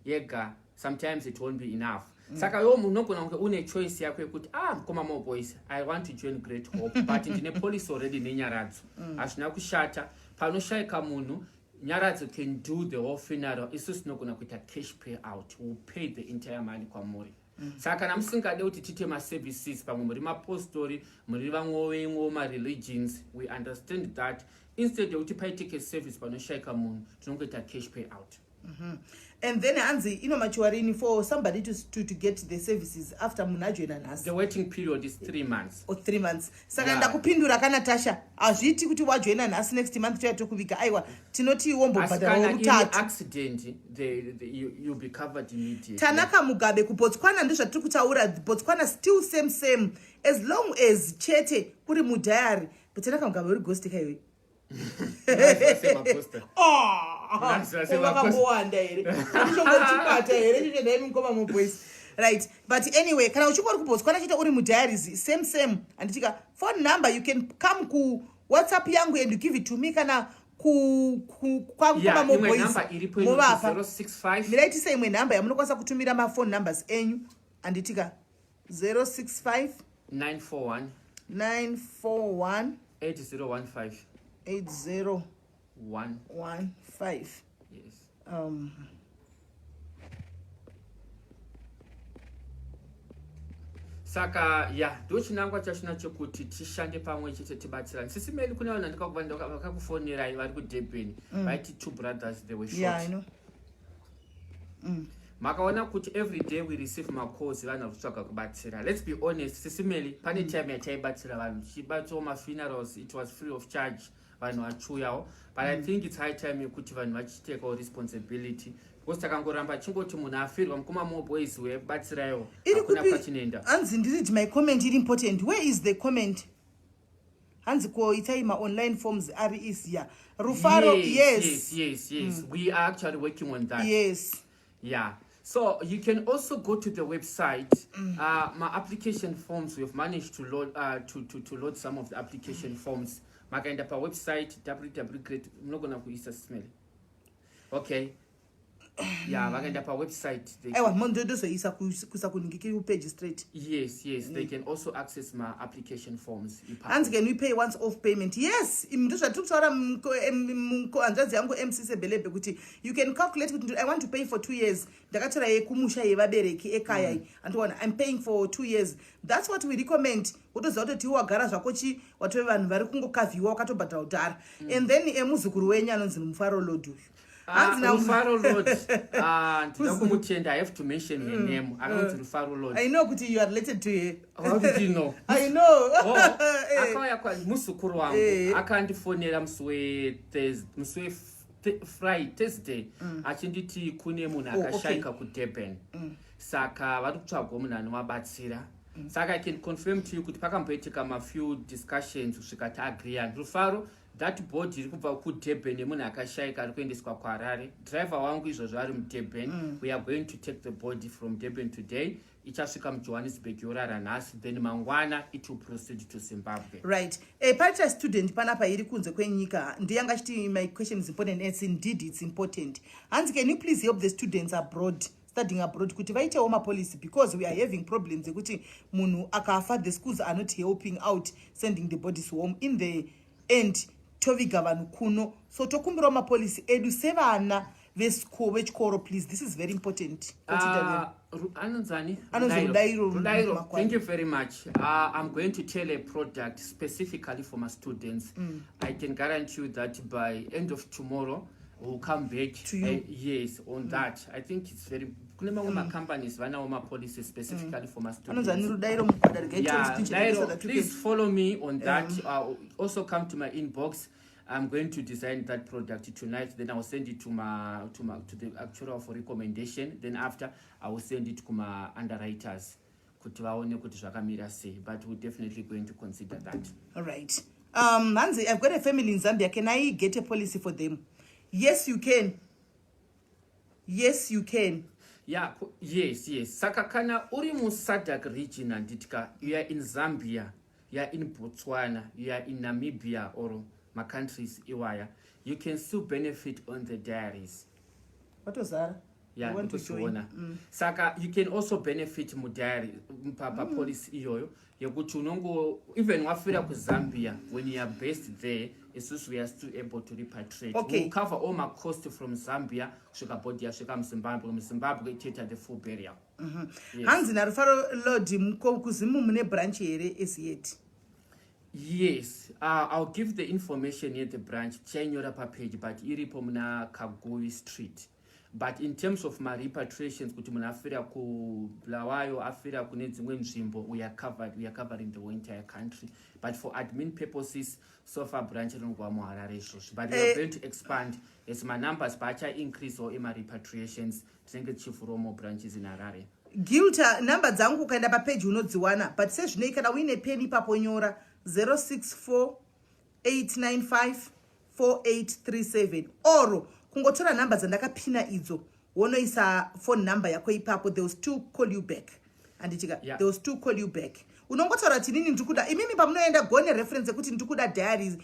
yega, sometimes it won't be enough. Saka iwo munhu unogona kunge une choice yako yekuti, ah, Mukoma Mo Boys, I want to join Great Hope, but ndine policy already neNyaradzo. Hazvina kushata. Panoshayika munhu, Nyaradzo can do the whole funeral. Isusu tinogona kuita cash pay out. Will pay the entire money kwamuri. Saka kana musingade kuti tiite maservices, pamwe muri mapostori, muri vamwe vemwewo mareligions, we understand that. Instead yekuti paitike service panoshayika munhu, tinongoita cash pay out. And then hanzi inomachiwa rini for somebody to get the services after munhu ajoina nhasi? The waiting period is 3 months. Or 3 months. Saka ndakupindura kana Tasha, hazviiti kuti wajoina nhasi, next month toya tokuviga. Aiwa, tinoti Asi wombobhadharawo kana iri rutatu. accident, you'll be covered immediately. Tanaka Mugabe, kuBotswana ndezvatiri kutaura. Botswana still same same, as long as chete uri mudiary. But Tanaka Mugabe, uri ghost kaiwe. Semaposta. Vakambowanda here? Chongochibata here chicho nhaimi, Mukoma Moboys? Right, but anyway, kana uchinge uri kuBotswana chete uri mudiaries, same same, handitika? Phone number, you can come kuWhatsApp yangu and you give it to me, kana kwaMukoma Yeah, imwe Moboys number iripo inoti movapa. 065 Miraitise imwe nhamba yamunokwanisa kutumira maphone numbers enyu, handitika? 065 941 941 8015. 80 1 15. Yes. Saka ya, ndo chinangwa chachona chekuti tishande pamwe chete, tibatsirane. Sisi Meli, kune vanhu vakakufonerai vari kuDurban, vaiti two brothers, they were shot. Yeah, I know. Makaona kuti every day we receive macalls, vanhu vari kutsvaga kubatsira. Let's be honest, Sisi Meli, pane time yataibatsira vanhu, tichibatsirawo mafunerals, it was free of charge, vanhu vachiuyawo. But I think it's high time yekuti vanhu vachitekawo responsibility, because takangoramba chingoti munhu afirwa, Mukoma Moboys, webatsiraiwo, Iri hakuna kupi? kwatinoenda. Hanzi ndiri my comment iri important. Where is the comment? Hanzi ko itai maonline forms ari easier. Rufaro, yes. Yes, we are actually working on that. Yeah, so you can also go to the website. My application forms, we've managed to load to load some of the application forms. Makaenda pawebsite www great, munogona kuisa smell. Okay. Yeah, vakaenda pawebsite Aiwa, mondozoisa kuisa kuningiki page straight. Yes, they can also access ma-application forms ipapo. Hanzi, "Can we pay once off payment?" Yes, ndozvatiri kutaura, hanzvadzi yangu MC Sebelebe, kuti you can calculate kuti I want to pay for 2 years. Ndakatora yekumusha yevabereki ekaya. Andiona I'm paying for 2 years. That's what we recommend. Wotoziva kutoti iwe wagara zvako chi watove vanhu vari kungokavhiwa, wakatobhadhara kudhara. And then emuzukuru wenyu anonzi Mufaro Lord uyu. Ah, Rufaro Lord. Ah, ndinoda kumutenda. I have to mention her name. Anonzi Rufaro Lord. I know kuti you are related to her. How did you know? I know. Oh, akauya muzukuru wangu. Akandifonera musi musi weFriday, Thursday, achinditi kune munhu akashayika kuDurban, saka vari kutsvagwa munhu anovabatsira. Saka I can confirm to you kuti pakamboitika mafew discussions kusvika taagreean. Rufaro, that body iri kubva kuDurban yemunhu akashayika ari kuendeswa kuHarare. Driver wangu izvozvo ari muDurban. We are going to take the body from Durban today. Ichasvika muJohannesburg, yorara nhasi, then mangwana it will proceed to Zimbabwe. Right. Paita student panapa iri kunze kwenyika, ndiyanga achiti my question is important. It's indeed, it's important. Hanzi, "Can you please help the students abroad, studying abroad, kuti vaitewo mapolicy, because we are having problems ekuti munhu akafa, the schools are not helping out sending the bodies home. In the end toviga vanhu kuno. So tokumbirawo mapolicy edu sevana vechikoro, please." This is very important. Consider them. Anonzani? Anonzi Rudairo. Rudairo. Makwai. Thank you very much. I'm going to tell a product specifically for my students. I can guarantee you that by end of tomorrow we'll come back To you. Yes, on that. I think it's very, kune mamwe macompanies vanawo mapolicies specifically for my Anonzani? students. Rudairo Mukwada. Regai Yeah, tore Dairo, so that we please follow me on that. Also come to my inbox. I'm going to design that product tonight, then I will send it to my to the actual for recommendation. Then after, I will send it to my underwriters kuti vaone kuti zvakamira sei, but we're definitely going to consider that. All right. Hanzi, "I've got a family in Zambia. Can I get a policy for them?" Yes, you can. Yes, you can. Yeah, yes. Saka kana uri muSADC region, handitika, you are in Zambia, you are in Botswana, you are in Namibia or macountries iwaya, you can still benefit on the diaries. Watozara. Yeah. You want to join? Ndikuchiona. Saka you can also benefit mudiary papolicy iyoyo yekuti unongo, even wafira kuZambia, when you are based there, isusu we are still able to repatriate. We'll cover all my cost from Zambia kusvika body yasvika muZimbabwe. MuZimbabwe toita the full burial. Yes. Hanzi naRufaro Lord, kuZimu mune branch here as yet? Yes, I'll give the information at the branch. Tichainyora papage, but iripo muna Kaguvi Street. But in terms of marepatriations, kuti munhu afira kuBulawayo, afira kune dzimwe nzvimbo, we are covered. We are covering the whole entire country, but for admin purposes, so far branch rinongova muHarare izvozvi, but we are going to expand as manumbers paacha-increase or emarepatriations, tinenge tichivhurawo more branches in Harare. Gilta, namba dzangu ukaenda papeji unodziwana, but sezvinei kana uine peni ipapo, nyora 064 895 4837, or kungotora nhamba dzandakapina idzo, wonoisa phone number yako ipapo. They will still call you back, handitika? They will still call you back. Unongotaura kuti inini ndiri kuda, imimi pamunoenda, gone reference yekuti ndiri kuda diary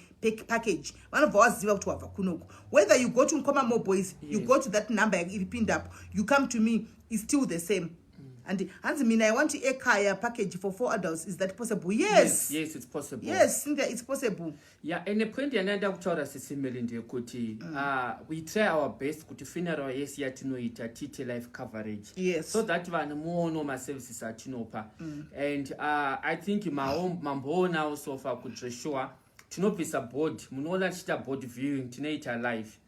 package, vanobva waziva kuti wabva kunoku. Whether you go to Nkoma Mo Boys, you go to that number iri pinned up, you come to me, is still the same. And hanzi, "Mina I want ekhaya package for four adults. Is that possible?" Yes. Yes, it's possible. Yes, Cynthia, it's possible. Yeah, and point yandaida kutaura, Sisimeli, ndeyekuti we try our best kuti funeral yese yatinoita tiite live coverage so that vanhu muonewo maservices atinopa. And I think mamboonawo so far kuti sure tinobvisa body, munoona tichiita body viewing, tinoita live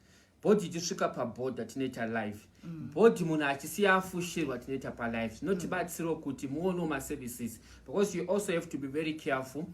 body ichisvika pabhodha, tinoita live body munhu achisiya afushirwa, tinoita palive. Zvinotibatsirawo kuti muonewo maservices, because you also have to be very careful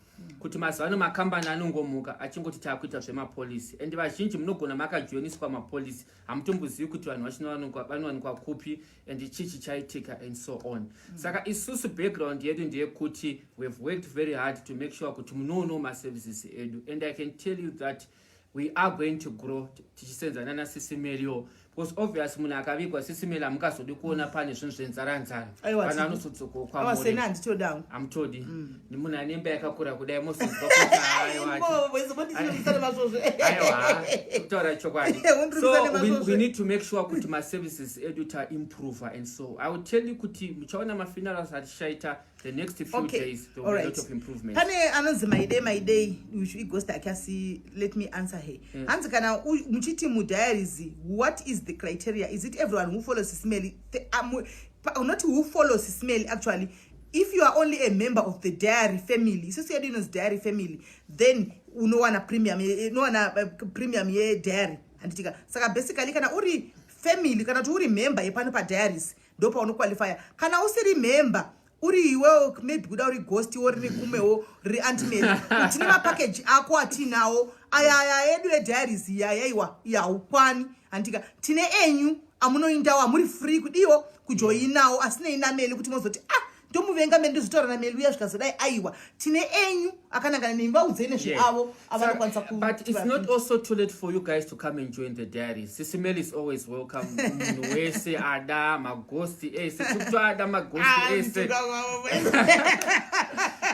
kuti mazuva ano makambani anongomuka achingoti taakuita zvemapolicy, and vazhinji munogona makajoiniswa mapolicy, hamutombozivi kuti vanhu vachino vanowanikwa kupi and chii chichaitika and so on. Saka isusu background yedu ndeyekuti we've worked very hard to make sure kuti munoonawo maservices edu, and I can tell you that we are going to grow tichisenzana nasisimeriwo, because Because obvious munhu akavigwa, Sisi Meli, hamungazodi kuona pane zvinhu zvenzara-nzara. Aiwa, Vanhu vanozodzokawo Awa, kwamuri. sena handitodawo. Hamutodi. Nemunhu ane imba yakakura kudai, mozonzwa kuti aiwa, Aiwa. Aiwa, kutaura chokwadi. Undirikisa So nemazvozvo. we need to make sure kuti maservices edu taimprove. And so I will tell you kuti muchaona mafunerals atichaita the next few days, there will be a lot of improvements. Pane anonzi Maidei, Maidei ighost akasi. Let me answer her. Hanzi kana muchiti mudiaries, what is the criteria? Is it everyone who follows Sisi Meli? Not who follows Sisi Meli, actually. If you are only a member of the diary family, isusu yedu inonzi diary family, then unowana premium, unowana premium yediary, handitika? Saka basically kana uri family, kana kuti uri member yepano padiaries, ndo paunoqualifya. Kana usiri member, uri iwewo maybe kuda uri ghost wo, riri kumwewo, riri antimary, tine mapackage ako atinawo aya aya edu ediaries yayaiwa yaukwani, handika? Tine enyu amunoindawo, amuri free kudiwo kujoinawo, asinei nameli kuti mozoti, "Ah, ndomuvenga meli, ndozotaura nameli uya zvikazodai." Aiwa, tine enyu akanangana nemi. Vaudzei nezveavo avanokwanisa. But it's not also too late for you guys to come and join the diaries. Sisi Meli is always welcome. Munhu wese ada maghost ese, tikutoada maghost ese.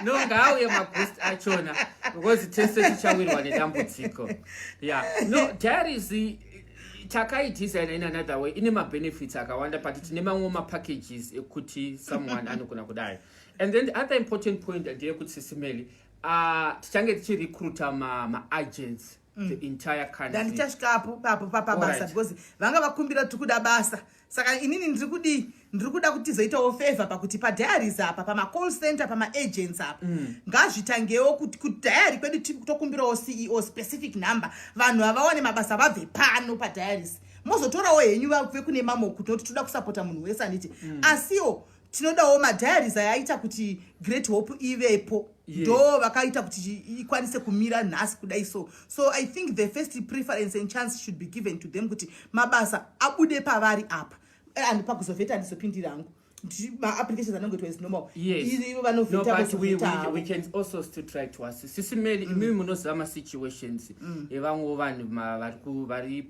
No, ngauye maghost achona, because tese tichawirwa nedambudziko. Yeah, no, diaries takaidesigna in another way, ine mabenefits akawanda, but tine mamwe mapackages ekuti someone anogona kudai. And then the other important point ndeyekuti, Sisi Meli, tichange tichirecruita maagents the entire country. Ndandichasvikapo papo papabasa. Because vanga vakumbira tiri kuda basa, saka inini ndiri kudii? Ndiri kuda kuti tizoitawo favor pakuti padiaries apa, pamacall center, pamaagents apa, ngazvitangewo kuti kudiary kwedu tokumbirawo CEO specific number, vanhu havawane mabasa vabve pano padiaries. Mozotorawo henyu vabve kune mamwe, kuti toda kusapota munhu wese, handiti? Asiwo tinodawo madiaries aya aita kuti Great Hope ivepo. Ndo vakaita kuti ikwanise kumira nhasi kudai. So I think the first preference and chance should be given to them kuti mabasa abude pavari apa. And pakuzovheta handizopindira hangu. Maapplications anongoitwa is normal. Ivo No, vanovheta but vozovheta havo. we can also still try to assist. Sisi Meli, imimi munoziva masituations evamwewo vanhu vari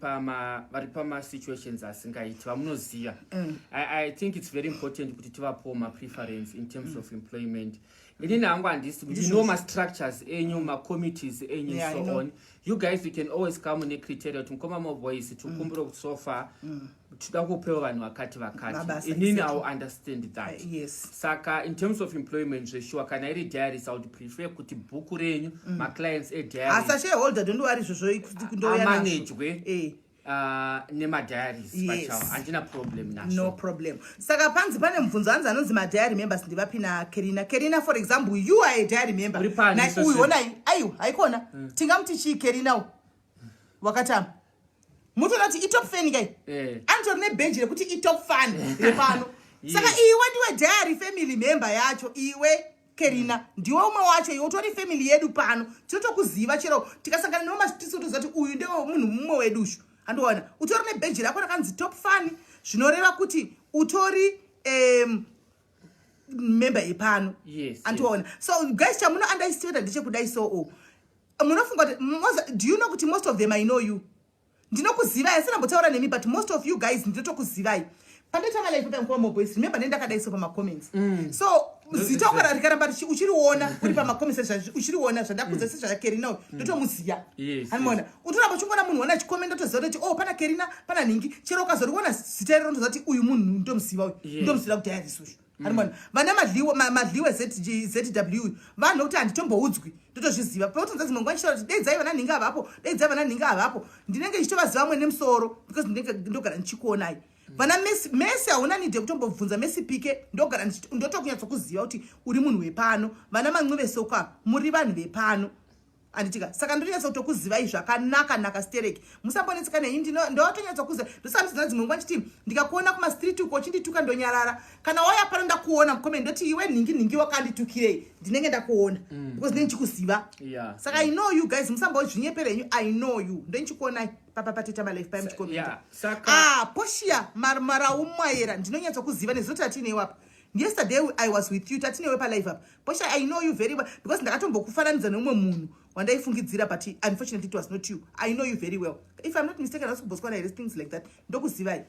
pamasituations asingaiti vamunoziva. I think it's very important kuti tivapowo mapreference in terms of employment. Inini hangu handisi, you know mastructures enyu, macommittees enyu, Yeah, I so know. on. You guys, you can always come necriteria kuti, "Mukoma Maboys, tikumbira kuti so far toda kupewa vanhu vakati vakati." Mabasa, Inini exactly. I will understand that. Saka in terms of employment, zvesure, kana iri diaries, I would prefer kuti bhuku renyu, maclients ediaries Asa shareholder, don't worry, izvozvo kundouya nazvo. Amanejwe nemadiaries pachawo. Handina problem nazvo. No problem. Saka panzi pane mubvunzo, hanzi anonzi madiary members ndivapi naKerina? Kerina, for example, you are a diary member. Uri pani, Uyu Sisi? Onai, aiwa, haikona. Tingamuti chii Kerina u wakatama? Mutoda kuti itop fan kai? Anotori nebhenji rekuti itop fan repano. Saka iwe ndiwe diary family member yacho. Iwe Kerina, ndiwe umwe wacho. Iwe utori family yedu pano, tinotokuziva. Chero tikasangana nemasitisi, toziva kuti uyu ndewe munhu mumwe wedu ushu, handiona? Utori nebheji rako rakanzi top fan, zvinoreva kuti utori member yepano. Andiona? So guys, chamuno underestimata ndechekudai. So o munofunga kuti do you know kuti most of them, I know you, ndinokuzivai, asina mbotaura nemi, but most of you guys ndinotokuzivai. Pandoita malive pamukoma Moboys, remember, nendakadai so pamacomments. So zita ukara rikaramba uchiriona uri pamacomments, uchiriona zvandakudza sezvakerina uyu, ndotomuziya. Hanimona utoramba uchingoona munhu wana achikomenda, toziva kuti, oh, pana Kerina, pana nhingi. Chero ukazoriona zita iroro, ndoziva kuti uyu munhu ndomuziva uyu. Ndomuziva kuti ayarisi uyu, hanimona? Vana Madliwe, Madliwe ZW, vanhu vokuti handitomboudzwi, ndotozviziva. Pautonza dzimwe nguva ndichitaura kuti deidzai vana nhingi avapo, deidzai vana nhingi avapo, ndinenge ndichitovaziva vamwe nemusoro because ndinenge ndogara ndichikuonai. Vana Messi, Messi hauna need yekutombobvunza. Messi Pike, ndogara ndotokunyatsokuziva kuti uri munhu wepano. Vana Mancuve Soko apa, muri vanhu vepano, handitika? Saka ndotonyatsa kutokuzivai zvakanaka naka stereki. Musambonetseka nenyu, ndotonyatsa kuziva. Ndosambidzana dzimwe nguva nchiti ndikakuona kumastreet uko uchindituka, ndonyarara. Kana wauya pano, ndakuona mucomment, ndoti, "Iwe nhingi nhingi, wakanditukirei?" Ndinenge ndakuona because ndinenge ndichikuziva. Saka I know you guys, musambozvinyepera henyu. I know you, ndonichikuonai papapateta malive paya muchikomenta. Yeah. Saka Ah, Poshia Maraumayera, ndinonyatsokuziva nezvoti tatiinewo apa. Yesterday I was with you, tatinewe palive apa. Posha, I know you very well because ndakatombokufananidza neumwe munhu. Wandaifungidzira, but unfortunately it was not you. I know you very well. If I'm not mistaken, hausi kuBotswana here? Things like that. Ndokuzivai.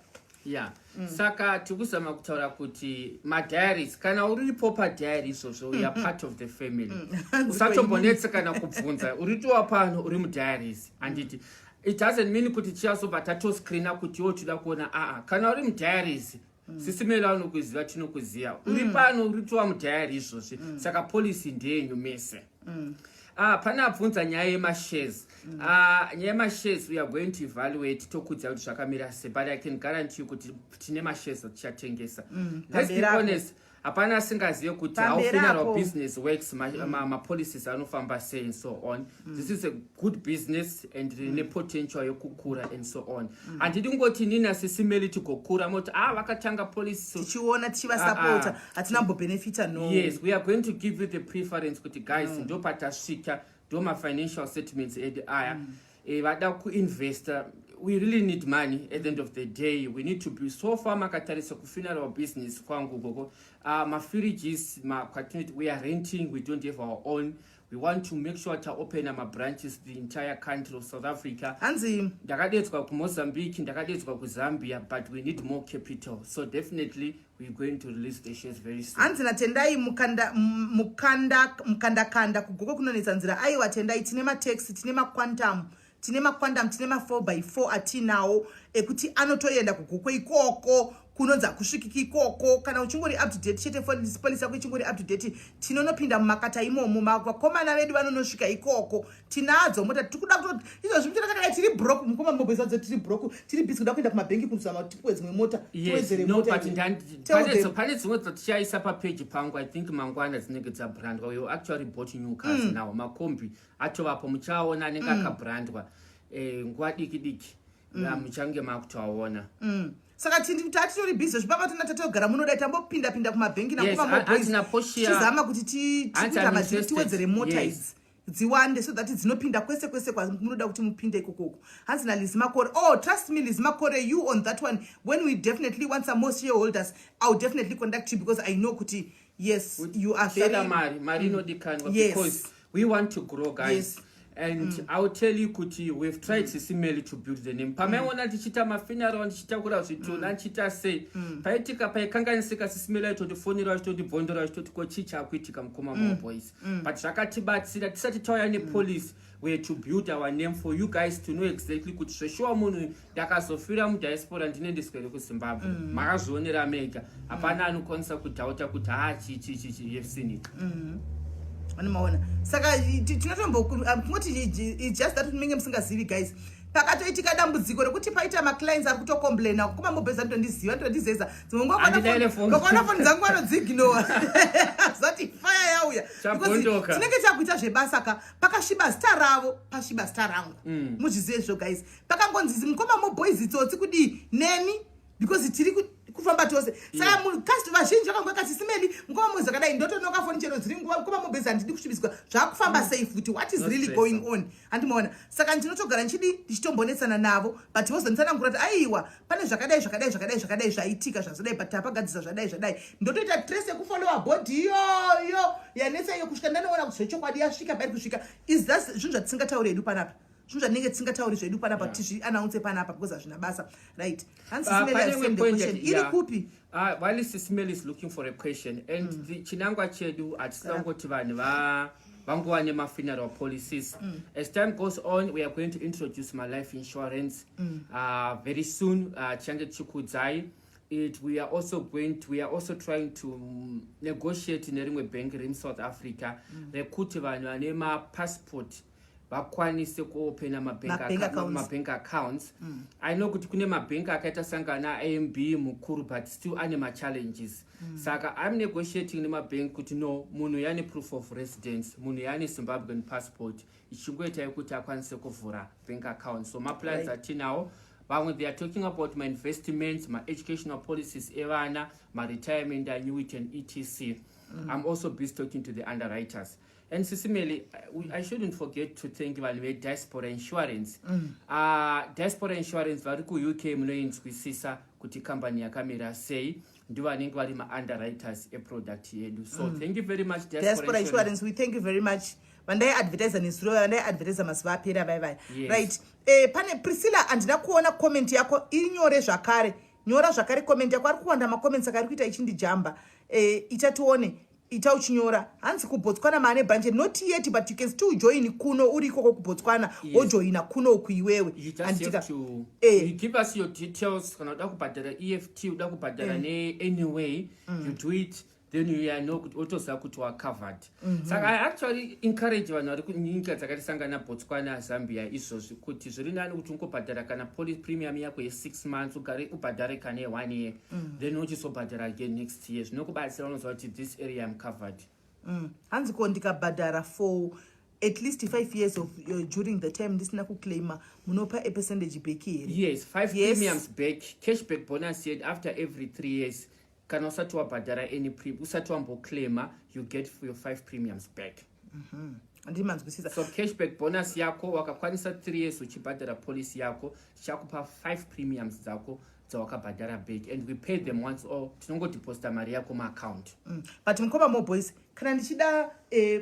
Ya, saka tikuzama kutaura kuti madiaries, kana uripo padiary izvozvo, you are part of the family. Usatombonetse kana kubvunza, uritowa pano, uri mudiaries, handiti? It doesn't mean kuti tichazobva tatoscreena kuti iwo toda kuona. Aa, kana uri mudiaries, Sisi Meli anokuziva, tinokuziva, uri pano, uritowa mudiary izvozvi. Saka policy ndeyenyu mese. Ah, pane abvunza nyaya yemashares. Ah, nyaya yemashares, we are going to evaluate, tokudza kuti zvakamira sei, but I can guarantee you kuti tine mashares atichatengesa. Let's be Pamberi apo. honest, hapana asingazive kuti how Pamberi funeral apo. business works, mapolicies anofamba sei and so on. This is a good business and rine potential yekukura and so on. Handidi kungoti nina Sisi Meli tigokura moti, ah, vakatanga policy Tichiona tichivasapota, hatina mbobhenefita, no. Yes, we are going to give you the preference kuti guys, ndo patasvika, ndo mafinancial statements edu aya. Vada kuinvesta, we really need money. At the end of the day, we need to be so far. Makatarisa kufuneral business kwangu gogo, mafridges kwatinoti we are renting, we don't have our own. We want to make sure taopena mabranches the entire country of South Africa. Hanzi Ndakadedzwa kuMozambique, ndakadedzwa kuZambia, but we need more capital, so definitely we're going to release the shares very soon. Hanzi naTendai mukanda mukanda mukandakanda, kuGokwe kunonetsa nzira. Aiwa Tendai, tine mataxi, tine maQuantum, tine maQuantum, tine ma4 by 4 atinawo ekuti anotoenda kuGokwe ikoko kunonzi hakusvikiki ikoko. Kana uchingori up to date chete, policy yako ichingori up to date, tinonopinda mumakata imomo. Vakomana vedu vanonosvika ikoko. Tinadzo mota. Tiri kuda kuto izvozvi muchona takadai, tiri broke, mukoma mobwezadzo, tiri broke, tiri busy kuda kuenda kumabhengi kunozama kuti tipuwe dzimwe mota, tiwedzere no, mota but idzi. Tell them. Pane dzimwe dzatichaisa papeji pangu. I think mangwana dzinenge dzabrandwa. We actually bought new cars now, makombi atovapo, muchaona anenge akabrandwa. Nguva diki diki muchange makutoaona. Saka tatitori busy zvipapa, tona tatogara munodai, tambopinda pinda kumabhengi Yes, hanzi naPortia- tichizama kuti Hanzi tikuita I'm mazviri, interested. tiwedzere mota idzi dziwande so that dzinopinda kwese kwese kwamunoda kuti mupinde ikokoko. Hanzi naLizi Makore, oh, trust me, Lizi Makore, you on that one. When we definitely want some more shareholders, I will definitely contact you because I know kuti yes, you are Shada very mari, mari inodikanwa because we want to grow, guys. And I will tell you kuti we've tried, Sisi Meli, to build the name. Pamaiona tichiita mafuneral, ndichitakura zvituna, ndichiita sei, paitika paikanganisika, Sisi Meli aitotifonera, achitotibvondora, achitoti, "Ko chii chaakuitika, mukoma Maboys?" But zvakatibatsira tisati tauya nepolicy were to build our name for you guys to know exactly kuti zveshuwa munhu ndakazofira mudiaspora, ndinendiswere kuZimbabwe. Makazvionera mega, hapana anokwanisa kudhauta kuti ha, chii chii chii chii. You've seen it. Anomaona. Saka tinotombo kungoti it's just that munenge musingazivi, guys. Pakatoitika dambudziko rekuti paita maclients ari kutocomplaina kuma mobheza, ndondiziva, ndondizeza dzimwe nguva. Handidaire phone. Vakaona foni dzangu vanodziignora, zati fire yauya. Because Chabvondoka. tinenge takuita zvebasa ka, pakasviba zita ravo, pasviba zita rangu. Muzvizive izvo, guys. Pakangonzi mukoma Moboys itsotsi kudii neni, because tiri kufamba tose, saka mukasti vazhinji vakanga vakati, "Sisi Meli, mukoma Moboys akadai." Ndotonoka foni chero dziri nguva, "Mukoma Moboys, handidi kusvibiswa, zvakufamba sei futi? What is No really stress. going on?" Handimaona. Saka ndinotogara ndichidi ndichitombonetsana navo, but vozonditsanangura kuti aiwa, pane zvakadai, zvakadai, zvakadai, zvakadai zvaitika, zvazodai, but tapagadzisa zvadai, zvadai. Ndotoita trace yekufollowa body iyoyo yanetsa iyo kusvika ndanoona kuti zvechokwadi yasvika pairi kusvika. Is that zvinhu zvatisingatauri hedu panapa, zvinhu zvatinenge tisingatauri zvedu panapa, tizviannounce panapa because hazvina basa, right? Hanzi Pane Sisi Meli, imwe send the point question. Iri kupi? While Sisi Meli is looking for a question and the chinangwa chedu hatisina kungoti vanhu vangova nemafuneral policies. As time goes on, we are going to introduce my life insurance very soon. Tichange tichikudzai it. We are also trying to negotiate nerimwe bank riri muSouth Africa rekuti vanhu vane mapassport vakwanise kuopena Ma-bank accounts. mabank accounts. I know kuti kune mabhenki akaita sangana AMB mukuru, but still ane machallenges. Saka I'm negotiating nemabhenki kuti no, munhu yane proof of residence, munhu yane Zimbabwean passport, ichingoitai kuti akwanise kuvhura bank account. So maplans atinawo, vamwe they are talking about mainvestments, maeducational policies evana, maretirement annuity and etc. I'm also busy talking to the underwriters. And Sisi Meli, I shouldn't forget to thank vanhu veDiaspora Insurance. Diaspora Insurance vari kuUK, munoinzwisisa kuti kambani yakamira sei. Ndivo vanenge vari maunderwriters eproduct yedu. So thank you very much, Diaspora Insurance. We thank you very much. Vandai advertisa nezuro, vandai advertisa mazuva apera, vai vai. Right, pane Priscilla, handina kuona comment yako, inyore zvakare, nyora zvakare comment yako. Ari kuwanda macomments, saka ari kuita ichindijamba. Ita tione, ita uchinyora. Hanzi kuBotswana maane branch? Not yet, but you can still join kuno uri ikoko kuBotswana. Wojoina kuno uku iwewe. You just have to you give us your details. Kana uda kubhadhara EFT, uda kubhadhara neanyway, you do it, then you are know kuti otoziva kuti wacovered. Saka I actually encourage vanhu vari kunyika dzakati sangana, Botswana, Zambia izvozvi, kuti zviri nani kuti ungobhadhara kana policy premium yako ye6 months, ugare ubhadhare kana ye1 year, then uchizobhadhara again next year. Zvinokubatsira, unoziva kuti this area am covered. Hanzi ko ndikabhadhara for at least 5 years of during the time ndisina kuclaima, munopa a percentage back here? Yes, five premiums back, cashback bonus yet after every 3 years. Kana usati wabhadhara any pre, usati wamboclaima, you get your five premiums back. Handimanzwisisa. So cashback bonus yako, wakakwanisa 3 years uchibhadhara policy yako, tichakupa five premiums dzako dzawakabhadhara back, and we pay them once all. Tinongodeposita mari yako muaccount. But mukoma Moboys, kana ndichida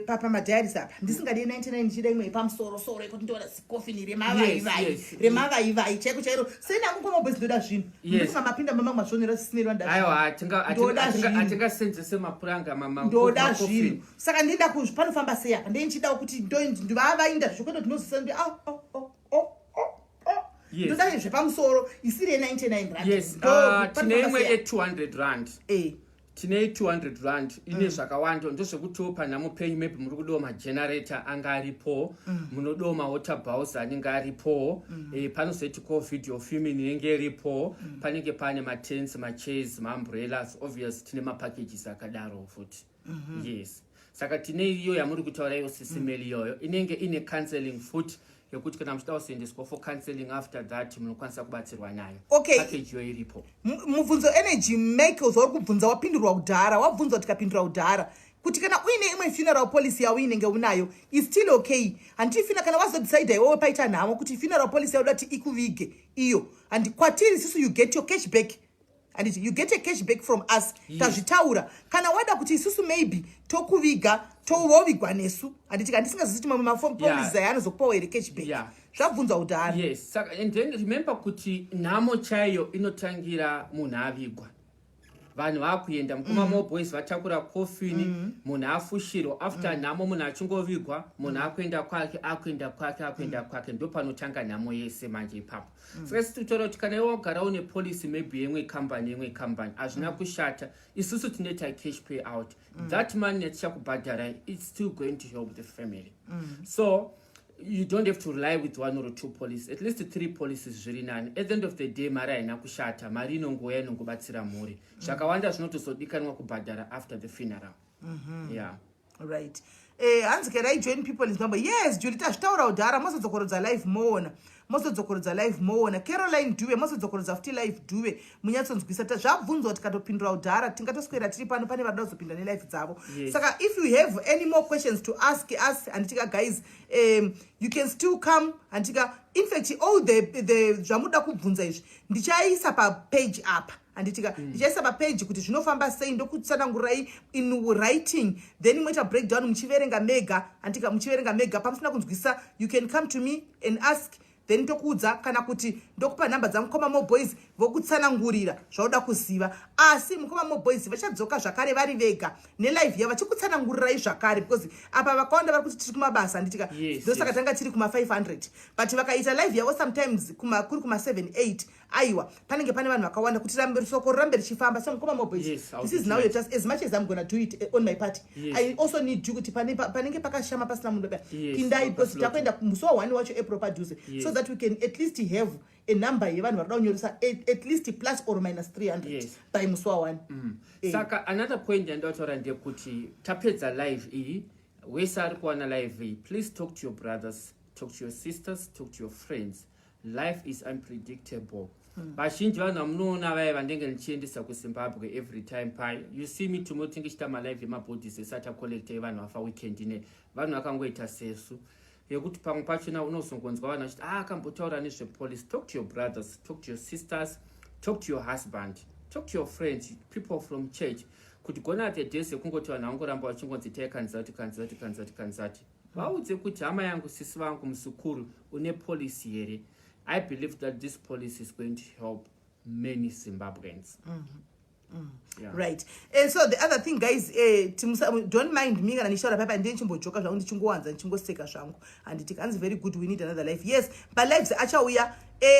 pamadiaries apa, ndisingadi 99, ndichida imwe yepamusorosoro yekuti ndoona zikofini remavaivai, remavaivai chaiko chairo, senangu mukoma Moboys, ndoda zvinhu. Ndifunga mapinda mamamwe mazvionero sisineri. Aiwa. Ndoda zvinhu. Hatingasenzese mapuranga. Ndoda zvinhu, saka ndida panofamba sei apa? Ndei ndichidawo kuti ndivavainda zvokwete, ndinozisa ndi oh, oh, oh, oh, oh, oh. Ndoda zvepamusoro isiri ye99 rand. Yes, tine imwe ye200 rand. Tine 200 rand, ine zvakawanda. Ndozvekutiwo panhamo penyu, maybe muri kudiwo magenerator anga aripo, munodiwo mawater bowser anenge aripo, panozoitikawo video filming inenge iripo, panenge pane matents, machairs, maumbrellas. Obvious, tine mapackages akadaro futi. Yes, saka tine iyo yamuri kutaura iyo, sisimeli iyoyo inenge ine counseling futi, yekuti kana muchida kuzoendeswa for counseling after that, munokwanisa kubatsirwa nayo. Package iyo iripo. Mubvunzo Energy Michael, zvauri kubvunza wapindurwa kudhara, wabvunzwa tikapindura kudhara kuti kana uine imwe funeral policy yauinenge unayo is still okay. Handiti fina kana wazodecida iwewe paita nhamo kuti funeral policy yauda kuti ikuvige iyo, handi kwatiri isusu you get your cash back, handiti? You get a cash back from us. Tazvitaura. Kana wada kuti isusu maybe tokuviga, tovovigwa nesu, handiti? Kandisingazivi kuti mamwe mapolicy aya anozokupawo here cash back. Zvabvunzwa kudhara. Yes, saka and then remember kuti nhamo chaiyo inotangira munhu avigwa, vanhu vakuenda mukoma Moboys vatakura kofini, munhu afushirwa. After nhamo, munhu achingovigwa, munhu akuenda kwake, akuenda kwake, akuenda kwake, ndo panotanga nhamo yese manje ipapo. Saka sisi kutaura kuti kana iwe wagara une policy maybe yemwe kambani, yemwe kambani, hazvina kushata. Isusu tinoita cash pay out. That money yatichakubhadharai, it's still going to help the family. So you don't have to rely with one or two policies, at least three policies zviri nani. At the end of the day, mari haina kushata, mari inongouya inongobatsira mhuri. Zvakawanda zvinotozodikanwa kubhadhara after the funeral. Yeah. Right. Hanzi can I join people in Zimbabwe? Yes, Julie, tazvitaura kudhara. Mozodzokorodza live moona, mozodzokorodza live moona. Caroline Duve, mozodzokorodza futi live, Duve, munyatsonzwisa. Zvabvunzwa tikatopindura kudhara. Tingatoswera tiri pano, pane varida kuzopinda nelive dzavo. Saka if you have any more questions to ask us, handitika guys, you can still come, handitika? In fact, all the zvamuda kubvunza izvi ndichaisa papage apa, handitika? Ndichaisa papage kuti zvinofamba sei, ndokutsanangurai in writing, then moita breakdown muchiverenga mega, handitika? Muchiverenga mega, pamusina kunzwisa you can come to me and ask, then tokuudza, kana kuti ndokupa nhamba dzamukoma Moboys vokutsanangurira zvauda kuziva. Asi mukoma Moboys vachadzoka zvakare vari vega nelive yavo vachikutsanangurirai zvakare, because apa vakawanda vari kuti tiri kumabasa, handitika? Ndosaka tanga tiri kuma500, but vakaita live yavo sometimes kuri kuma7 8, aiwa, panenge pane vanhu vakawanda kuti soko rirambe richifamba. So mukoma Moboys, Yes, I'll this is do now that. your task. As much as I'm gonna do it on my part, I also need you kuti panenge pakashama pasina munhu, pindai, I'll because upload. takuenda musi wa1 wacho April padhuze, so that we can at least have a number yevanhu varikuda kunyoresa, at least plus or minus 300 by musi wa1. Saka another point yandotaura ndekuti tapedza live iyi, wese ari kuwana live iyi, please talk to your brothers, talk to your sisters, talk to your friends. Life is unpredictable. Vazhinji vanhu vamunoona vaya vandenge ndichiendesa kuZimbabwe every time pai you see me tomorrow, tinge chiita malive emabodies esati acollecta evanhu vafa weekend ine, vanhu vakangoita sesu, yekuti pamwe pachona unozongonzwa vanhu vachiti, "Ah, akambotaura nezvepolice." Talk to your brothers, talk to your sisters, talk to your husband. Talk to your friends, people from church, kuti gone are the days ekungoti vanhu vangoramba vachingonzi tai kanzati, kanzati, kanzati, kanzati. Vaudze kuti, "Hama yangu, sisi vangu, muzukuru, une policy here?" I believe that this policy is going to help many Zimbabweans. Yeah. Right, and so the other thing, guys, don't mind me kana ndichitaura papa, ndiye ndichimbojoka zvangu, ndichingowanza, ndichingoseka zvangu, handiti? Kanzi, "Very good, we need another life." Yes, but lives achauya,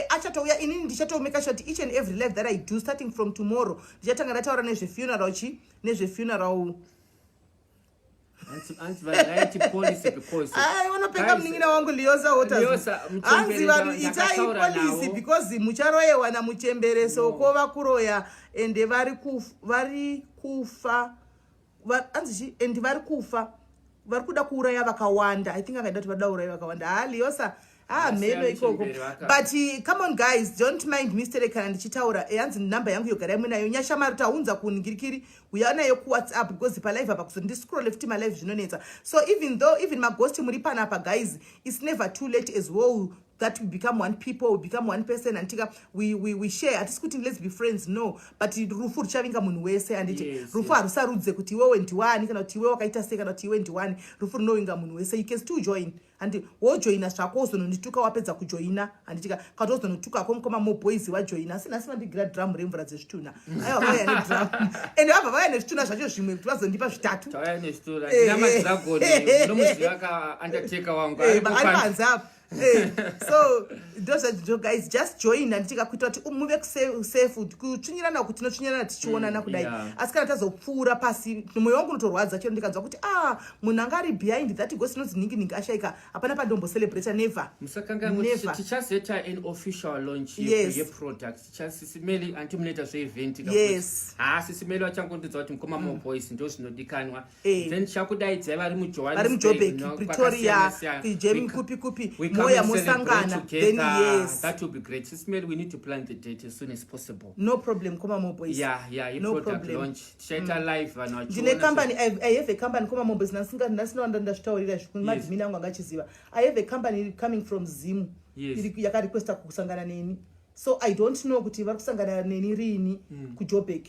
achatouya. Inini ndichatomeka sure kuti each and every life that I do starting from tomorrow, ndichatanga ndataura nezvefuneral, chi nezvefuneral. Hanzi vanhu policy because Ai, unopenga. Guys, Munin'ina wangu Liosa Waters. Liosa, muchembere. Hanzi vanhu itai Ndakataura policy navo. because mucharoyewa namuchembere soko vakuroya, ende vari kufa. Hanzi chi, and vari kufa, vari kuda kuuraya vakawanda. I think akaida kuti varikuda kuuraya vakawanda. Ha, Liosa, ha, mheno ikoko. Muchembere But come on, guys, don't mind me stere kana ndichitaura. Hanzi namba yangu yogarai munayo. Nyasha Mari taunza kuningirikiri, uya nayo kuWhatsApp because palive apa kuzoti ndiscrolle futi malive zvinonetsa. So even though, even magosti muri panapa, guys, it's never too late as well that we become one people, we become one person, anditika? We share. Hatisi kuti let's be friends, no, but rufu ruchavinga munhu wese, handiti? Rufu harusarudze kuti iwewe ndiwani, kana kuti iwe wakaita sei, kana kuti iwe ndiwani. Rufu runovinga munhu wese. You can still join, handi? Wojoina zvako, wozonondituka wapedza kujoina, handitika? Kana wozonotukako mukoma Moboys wajoina. Asi nhasi vandigira dhiramu remvura dzezvitunha. Aiwa, vauya nedhiramu, ende vabva vauya nezvitunha zvacho zvimwe kuti vazondipa zvitatu. Tauya nezvitura ndinamadhiragoni, unomuziva ka, undertaker wangu. Ari panze apo. So ndozvazvo, guys, just join, handitika? Kuita kuti muve safe. Kutsvinyirana uku tinotsvinyirana tichionana kudai, asi kana tazopfuura pasi, mwoyo wangu unotorwadza chero ndikanzwa kuti, ah, munhu anga ari behind that ghost inonzi nhingi nhingi ashaika. Hapana pandombocelebrata, never. Musakanganwa, Never. tichazoita an official launch yeproduct. Sisimeli, anti munoita zveevent? Yes. Ha, Sisimeli vachangondidza kuti, "Mukoma Moboys, ndo zvinodikanwa." Then tichakudaidzai vari Vari muJobek, Pretoria, kujem, kupi kupi, moya mosangana then, yes. That will be great. Sisimeli, we need to plan the date as soon as possible. No problem, koma Moboys. Yeah, No yeproduct problem. launch tichaita live, vanhu Ndine vachiona. company. I have a company, koma Moboys, ndasina ndazvitaurira madhimini angu angachiziva. I have a company coming from Zim. Yakarequesta kusangana neni, so I don't know kuti vari kusangana neni riini kuJobek.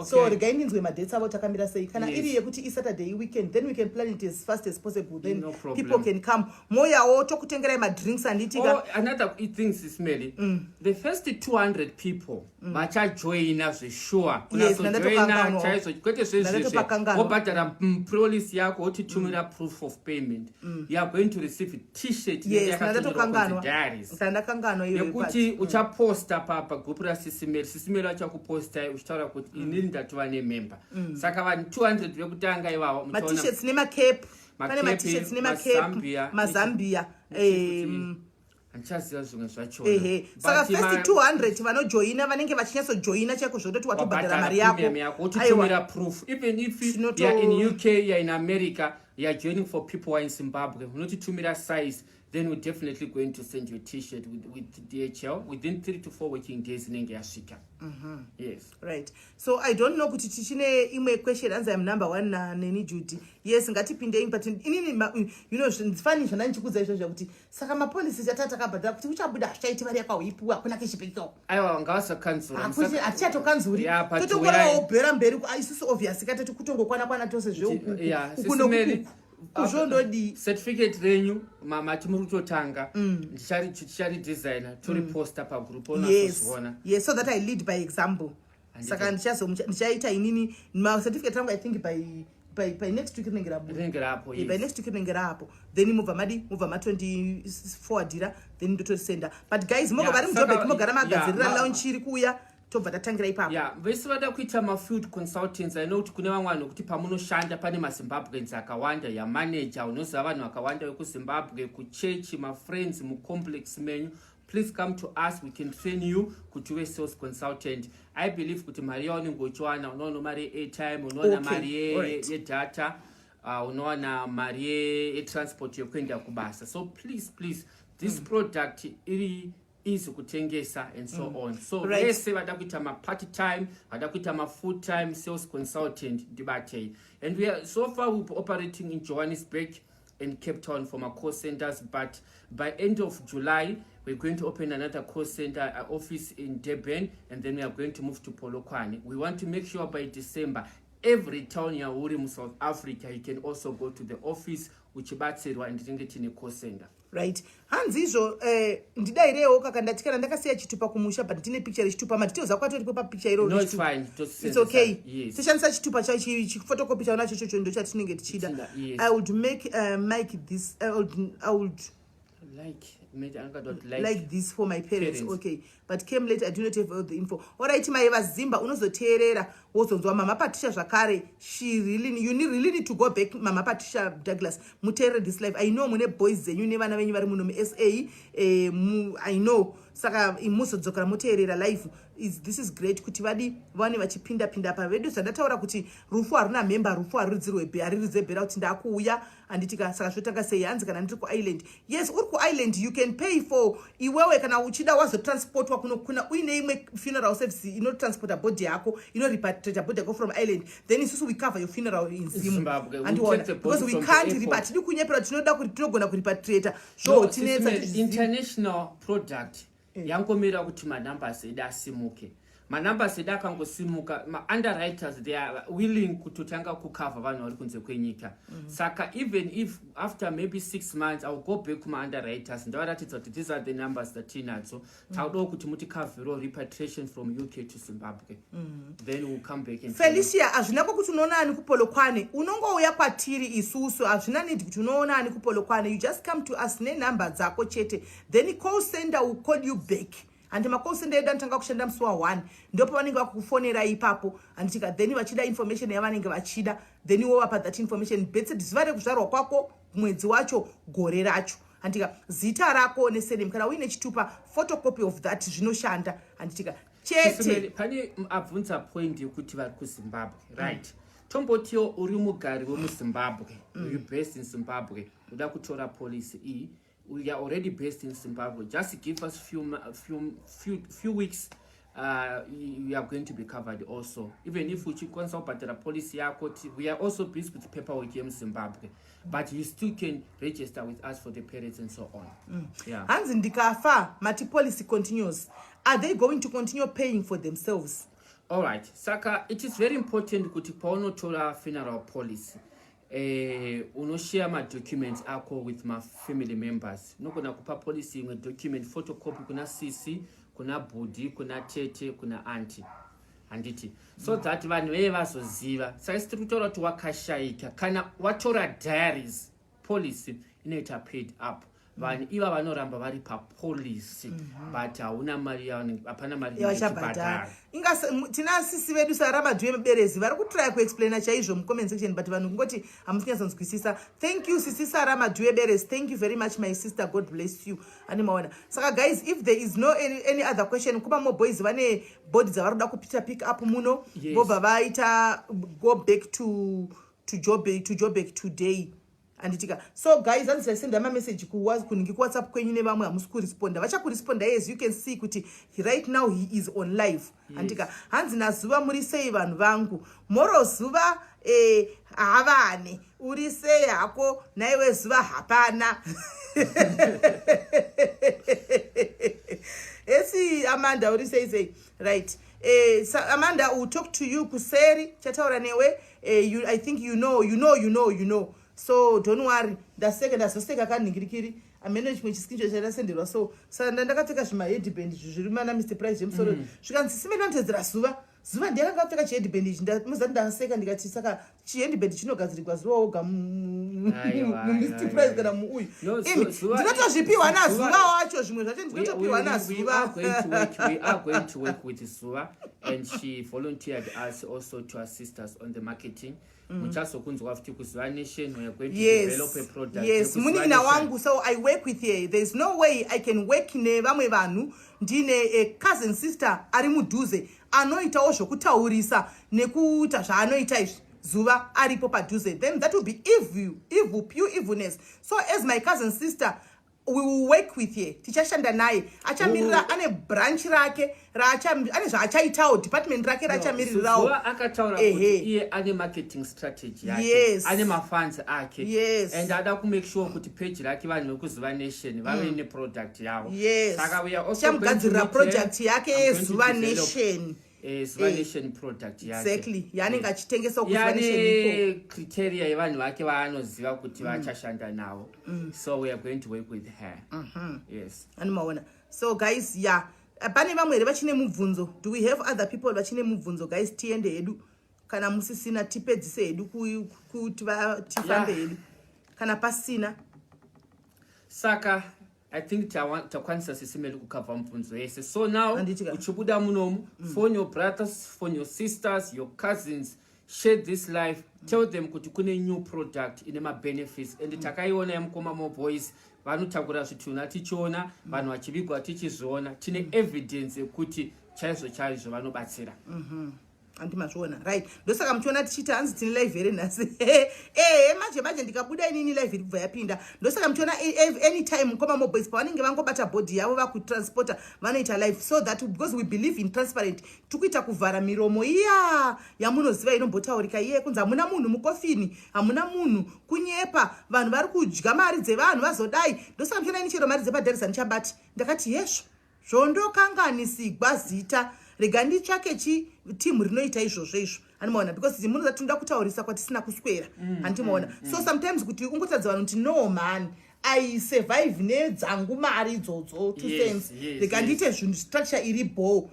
So regai ndinzwe madates avo takamira sei. Kana iri yekuti iSaturday weekend, then we can plan it as fast as possible, then No problem. people can come, moyawo tokutengerai madrinks, handitika? Oh, another thing, Sismeli, the first 200 people vachajoina zvesure, Yes, kunasojoina ndandatokanganwa. chaizvo, kwete zvezvezve. Ndandatopakanganwa. Wobhadhara policy yako, wotitumira proof of payment, you are going to receive a T-shirt inenge Yes, yakatonyorwa kunzi ndandatokanganwa. Diaries. Ndandakanganwa iyoyo. Yekuti uchaposta pagroup raSisimeri. Sisimeri vachakupostai uchitaura kuti, "Inini ndatova nemember." Saka vanhu 200 vekutanga ivavo muchaona. Mat-shirts nemacap, pane Macape, mat-shirts nemacap. Mazambia, Mazambia. Handichaziva zvimwe zvachona. Ehe, saka But first 200 vanojoina vanenge vachinyatsojoina chaiko, zvototi watobhadhara mari wabhadhara premium yako. yako, wotitumira proof. Even if you're in UK, you're in America, you're joining for people who are in Zimbabwe, unotitumira size, then we're definitely going to send you a T-shirt with DHL within 3 to 4 working days inenge yasvika. Yes. Right, so I don't know kuti tichine imwe question. Anzi, "Im number one neni Judy." Yes, ngatipindei. But inini fani zvanda ndichikudza izvozvo kuti saka mapolicies atata takabhadhara kuti uchabuda hazvichaiti, vari yakauipuwa, hakuna cashback. Aiwa, ngavasakanzura. Hatichatokanzuri. Yeah, but Totongorawo bhera mberi. Isusu obvious katati kutongokwana kwana tose zveuku Yeah, uku Sisimeli, nokuku kuzvondodii. Certificate renyu mati muri kutotanga, ticharidesigna, toriposta pagroup, onasozviona. Yes, so that I lead by example. Handiti. Saka ndichaita inini macertificate angu, I think by next week rinenge rabuda. Rinenge rapo. By next week rinenge raapo, then mubva madi, mubva matondiforwardira, then ndotorisenda. But guys, moga vari muJobek, mogara magadzirira launch iri kuuya, tobva tatangira ipapo. Ya, vese vada kuita mafield consultants, I know kuti kune vamwe vanhu kuti pamunoshanda pane maZimbabweans akawanda, yamanager unoziva vanhu vakawanda vekuZimbabwe, kuchechi, mafriends, mucomplex menyu, please come to us. We can train you kuti uve sales consultant. I believe kuti mari yaunenge uchiwana, unowana mari yeairtime, unowana mari yedata, unowana mari yetransport yekuenda kubasa. So please, please, this product iri easy kutengesa and so on. So vese vada kuita mapart time, vada kuita mafull time sales consultant, ndibatei. And we are, so far we'll be operating in Johannesburg and Cape Town for my call centers, but by end of July We're going to open another call center office in Durban, and then we are going to move to Polokwane. We want to make sure by December, every town yauri muSouth Africa, you can also go to the office uchibatsirwa, and tinenge tine call center. Right, hanzi izvo ndidairewo kaka. Ndati kana ndakasiya chitupa kumusha, but ndine picture rechitupa, madetails ako atoripo papicture iroro. No, it's fine. It's okay. Toshandisa chitupa, chiphotocopy chaunacho chocho ndo chatinenge tichida. Yes. I would make make this I would like maybe angadot like, like this for my parents. Parents. Okay, but came late, I do not have all the info. Alright, mai vaZimba, unozoteerera wozonzwa Mama Patricia zvakare. She really, you need, really need to go back, Mama Patricia Douglas, muteerere this live. I know mune boys dzenyu nevana venyu vari muno muSA. I know, saka muzodzokera muteerera live. This is great kuti vadi vane vachipinda-pinda pa vedu. Zvandataura kuti rufu haruna mhemba, rufu haruridzirwe, hariridze bhera kuti ndakuuya, handitika? Saka zvotanga sei? Hanzi kana ndiri kuIreland. Yes, uri kuIreland, you can pay for iwewe kana uchida wazotransportwa kuno, kuna uine imwe funeral service inotransporta body yako, inorepatriata body yako from Ireland, then isusu we cover your funeral in Zim. Zimbabwe. We Andiona? take the body Because we from the can't airport. Hatidi kunyepera, tinoda kuti tinogona kurepatriata No, zvotinetsa. Sis Mary, international product yangomira kuti manumbers edu asimuke. Manumbers edu akangosimuka, maunderwriters, they are willing kutotanga kucover vanhu vari kunze kwenyika. Saka even if after maybe 6 months, I will go back kuma-underwriters, ndavaratidza kuti these are the numbers datinadzo, taudawo kuti muticoverewo repatriation from UK to Zimbabwe. Then we'll come back and tell you. Felicia, hazvina kwokuti unoona ani kuPolokwane, unongouya kwatiri isusu. Hazvina need kuti unoona ani kuPolokwane. You just come to us nenhamba dzako chete, then call center will call you back. Handi macall center edu anotanga kushanda musi wa1, ndo pavanenge vakukufonera ipapo, handitika? Then vachida information yavanenge vachida, then wovapa that information, birth, zuva rekuzvarwa kwako, mwedzi wacho, gore racho, handitika? Zita rako nesurname, kana uine chitupa, photocopy of that zvinoshanda, handitika? Chete. Sis Mary, pane abvunza point yekuti vari kuZimbabwe, right? Tombotiwo uri mugari wemuZimbabwe, you based in Zimbabwe, uda kutora policy iyi, we are already based in Zimbabwe, just give us few weeks, you are going to be covered also. Even if uchikwanisa kubhadhara policy yako, we are also busy with paperwork yemuZimbabwe, but you still can register with us for the parents and so on, yeah. Hanzi ndikafa, mati policy continues. Are they going to continue paying for themselves? All right, saka it is very important kuti paunotora funeral policy, unoshare madocuments ako with mafamily members. Unogona kupa policy imwe document photocopy kuna sisi, kuna bhudhi, kuna tete, kuna aunty, handiti? So that vanhu veye vazoziva. Saka isi tiri kutaura kuti wakashayika, kana watora diaries, policy inoita paid up. Vanhu iva vanoramba vari papolicy, but hauna mari hapana mari yavachabhadhara. Inga tina sisi vedu Sara Madhuye Muberezi vari kutraya kuexplaina chaizvo mucomment section, but vanhu kungoti hamusi kunyatsonzwisisa. Thank you, sisi Sara Madhuye Berezi. Thank you very much, my sister. God bless you. Ani maona? Saka guys, if there is no any other question, kuba mo boys vane body dzavari kuda kupita pick up muno. Vobva vaita go back to Joburg today, handitika? So guys, hanzi taisenda mameseji kunhingi kuWhatsApp kwenyu nevamwe, hamusi kuresponda. Vachakuresponda. As you can see kuti right now he is on live, handitika? Hanzi naZuva, muri sei vanhu vangu? Moro Zuva. Havane uri sei hako naiwe Zuva? Hapana. Esi Amanda, uri sei sei? Right, so Amanda will talk to you kuseri, chataura newe. I think you know, you know, you know, you know, so don't worry. Ndaseka, ndazoseka kanhingirikiri amene chimwe chiscreenshot chandasenderwa. So saka ndakapfeka zvimaheadband izvi zviri mana Mr Price zvemusoro. Zvikanzi, "Simeni vanotedzera Zuva." Zuva ndiye akanga apfeka chiheadband ichi. Muzati ndaseka ndikati, saka chiheadband chinogadzirwa zuva woga Aiwa, muMr aiwa, Price aiwa. kana muuyu? No, Imi, ndinotozvipiwa naZuva wacho, zvimwe zvacho ndinotopiwa naZuva. We are going to work with Zuva, and she volunteered us also to assist us on the marketing. Muchazokunzwa futi kuZuva Nation. We are going to develop a product yekuZuva Munin'ina Nation. wangu, so I work with her. There's no way I can work nevamwe vanhu ndine a cousin sister ari mudhuze anoitawo zvokutaurisa nekuita zvaanoita izvi. Zuva aripo padhuze, then that will be evil, evil, pure evilness. So as my cousin sister We will work with ye, tichashanda naye, achamirira. Ane branch rake ane zvaachaitawo, department rake raachamiririrawo. Zuva akataura kuti iye ane marketing strategy yake, ane mafans ake, and ada kumake sure kuti page rake, vanhu vekuZuva Nation vave neproduct yavo. Saka we are also Chamugadzirira project yake yeZuva Nation. Zuva Nation product yake. Exactly, yaanenge achitengesa kuZuva Nation iko. Yane criteria yevanhu vake vaanoziva kuti vachashanda navo, so we are going to work with her, yes. Anomaona. So guys, yeah, pane vamwe here vachine mubvunzo? Do we have other people vachine mubvunzo, guys? Tiende hedu kana musisina, tipedzise hedu kuti tifambe hedu kana pasina. Saka I think takwanisa, Sisi Meli, kukavha mubvunzo yese. So now Handitika. uchibuda munomu, phone your brothers, phone your sisters, your cousins, share this live, tell them kuti kune new product ine mabenefits, and takaiona yemukoma Moboys, vanotakura zvitunha tichiona, vanhu vachivigwa tichizviona, tine evidence yekuti chaizvo chaizvo vanobatsira. Handimazviona, right? Ndosaka muchiona tichiita, hanzi tine live here nhasi? Ehe, manje manje ndikabuda inini, live iri kubva yapinda. Ndosaka muchiona anytime mukoma Moboys pavanenge vangobata body yavo vakutransporta, vanoita live, so that, because we believe in transparent, tikuita kuvhara miromo iya yamunoziva inombotaurika iye kunzi hamuna munhu mukofini, hamuna munhu, kunyepa, vanhu vari kudya mari dzevanhu, vazodai. Ndosaka muchiona ini chero mari dzepadharisa ndichabati. Ndakati yesvo zvondokanganisigwa zita, rega nditsvake chi timu rinoita izvozvo izvo, handimaona? Because munoza tinoda kutaurisa kwatisina kuswera, handimaona? So sometimes kuti ungotadza vanhu kuti, "No man, I survive nedzangu mari idzodzo, 2 cents." Rega ndiite zvinhu, structure iri bo,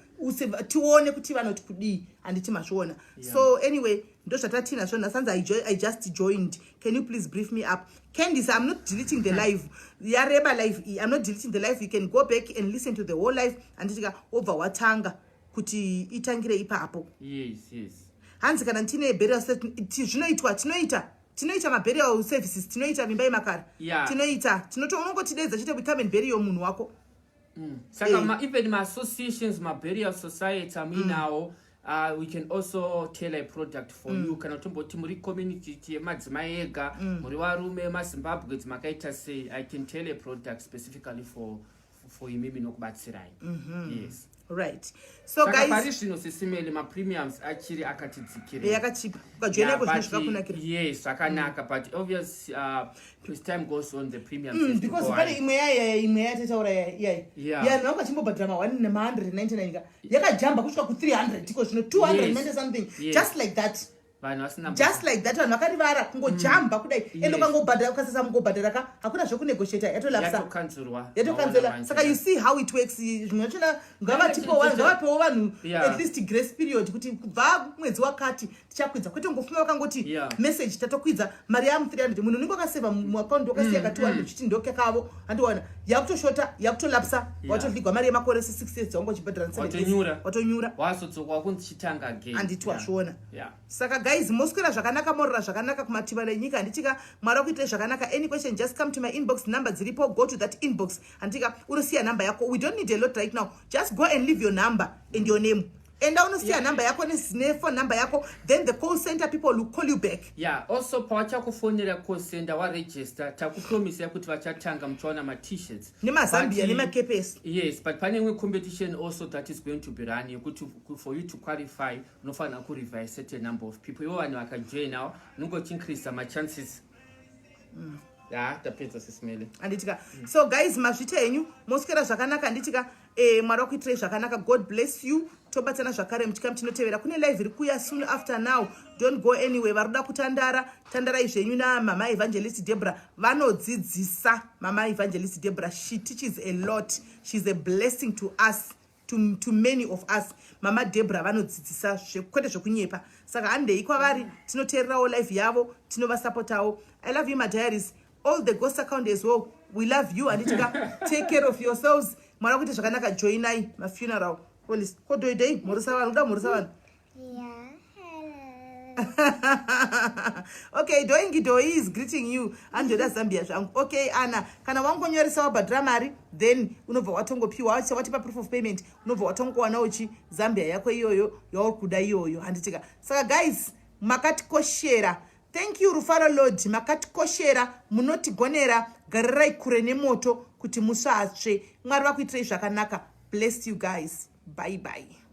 tione kuti vanoti kudii, handiti mazviona? So anyway, ndozvatatinazvo nhasi. Hanzi, "I just joined, can you please brief me up?" Candice, I'm not deleting the live. Yareba live iyi. I'm not deleting the live. You can go back and listen to the whole live, handitika? Wobva watanga kuti itangire ipapo. Yes. Hanzi kana ndine burial zvinoitwa, tinoita maburial services, tinoita vimba yemakara. Tinoita, unongotidedza chete, we come and bury munhu wako. Saka even maassociations, maburial society amuinawo, we can also tailor a product for you. Kana tomboti muri community yemadzimai ega, muri varume, maZimbabwes, makaita sei, I can tailor a product specifically for imimi nokubatsirai, yes. Right, so Saka guys, pari zvino, Sisi Meli, mapremiums achiri akatidzikirei. Yakachipa ukajoina iko zvino, zvakakunakira. Yes, zvakanaka, but obvious, as time goes on, the premiums has to Because go pane high. imwe yaya, imwe yatataura iyai, yanhu vanga vachimbobhadhara ma1 nema199 ka, yakajamba kusvika ku300 iko zvino, 290 something. Just like that. Vanhu vasina Just like that, vanhu vakarivara kungojamba kudai. Ende ukangobhadhara, ukasasa mungobhadhara ka, hakuna zvekunegotiata, yatolapsa. Yatokanzurwa. Yatokanzela. Maona. Saka you see how it works. Zvimwe zvachona ngavatipo ngavapewo vanhu at least grace period kuti kubva mwedzi wakati tichakwidza, kwete ngofuma vakangoti message, tatokwidza mari yamu 300. Munhu unenge wakasevha muakaunti, wakasiya ka 200 uchiti ndokekavo, handiwana yakutoshota, yakutolapsa. Watodligwa mari yemakore se6 years dzawanga uchibhadhara. Watonyura. Watonyura. Wazodzoka kunzi chitanga again. Handiti wazviona? Yeah. Saka guys, moswera zvakanaka, morora zvakanaka kumativi enyika, handitika? Mwari akuitai zvakanaka. Any question, just come to my inbox. Number dziripo, go to that inbox, handitika? Unosiya number yako. We don't need a lot right now. Just go and leave your number and your name. Enda unosiya number yako nephone number yako, then the call center people will call you back. Yeah, also pavachakufonera call center, waregister, takupromisai kuti vachatanga muchiwana mat-shirts Nemazambia nemakepesi. Yes, but pane imwe competition also that is going to be run yekuti for you to qualify unofanira kurefer certain number of people. Ivo vanhu vakajoinawo, unonge uchiincreasa machances. Ya, tapedza, Sisi Meli. Handitika? So guys, mazvita henyu, moswera zvakanaka, handitika? Mwari wakuitirai zvakanaka. God bless you. Tobatsana zvakare muchikamu chinotevera. Kune live iri kuuya soon after now. Don't go anyway. Vari kuda kutandara, tandarai zvenyu namama Evangelist Debra. Vanodzidzisa mama Evangelist Debra. She teaches a lot. She's a blessing to us, to many of us. Mama Debra vanodzidzisa kwete zvekunyepa. Saka handei kwavari, tinoteererawo live yavo, tinovasapotawo. I love you, my diaries, all the ghost account as well. We love you, handitika? Take care of yourselves. Mwari akuite zvakanaka. Joinai mafuneral police kodoidei. Mhorisa vanhu, uda mhorisa vanhu. Yeah, hello. Okay, doingi doi is greeting you. Andoda Zambia zvangu. Okay, Ana, kana wangonyoresa, wabhadhira mari, then unobva watongopiwa, watipa proof of payment, unobva watongowana uchi Zambia yako iyoyo yauri kuda iyoyo, handitika? Saka guys, makatikoshera. Thank you, Rufaro Lodge, makatikoshera, munotigonera. Garirai kure nemoto kuti musatsve. Mwari vakuitirei zvakanaka. Bless you guys. Bye bye.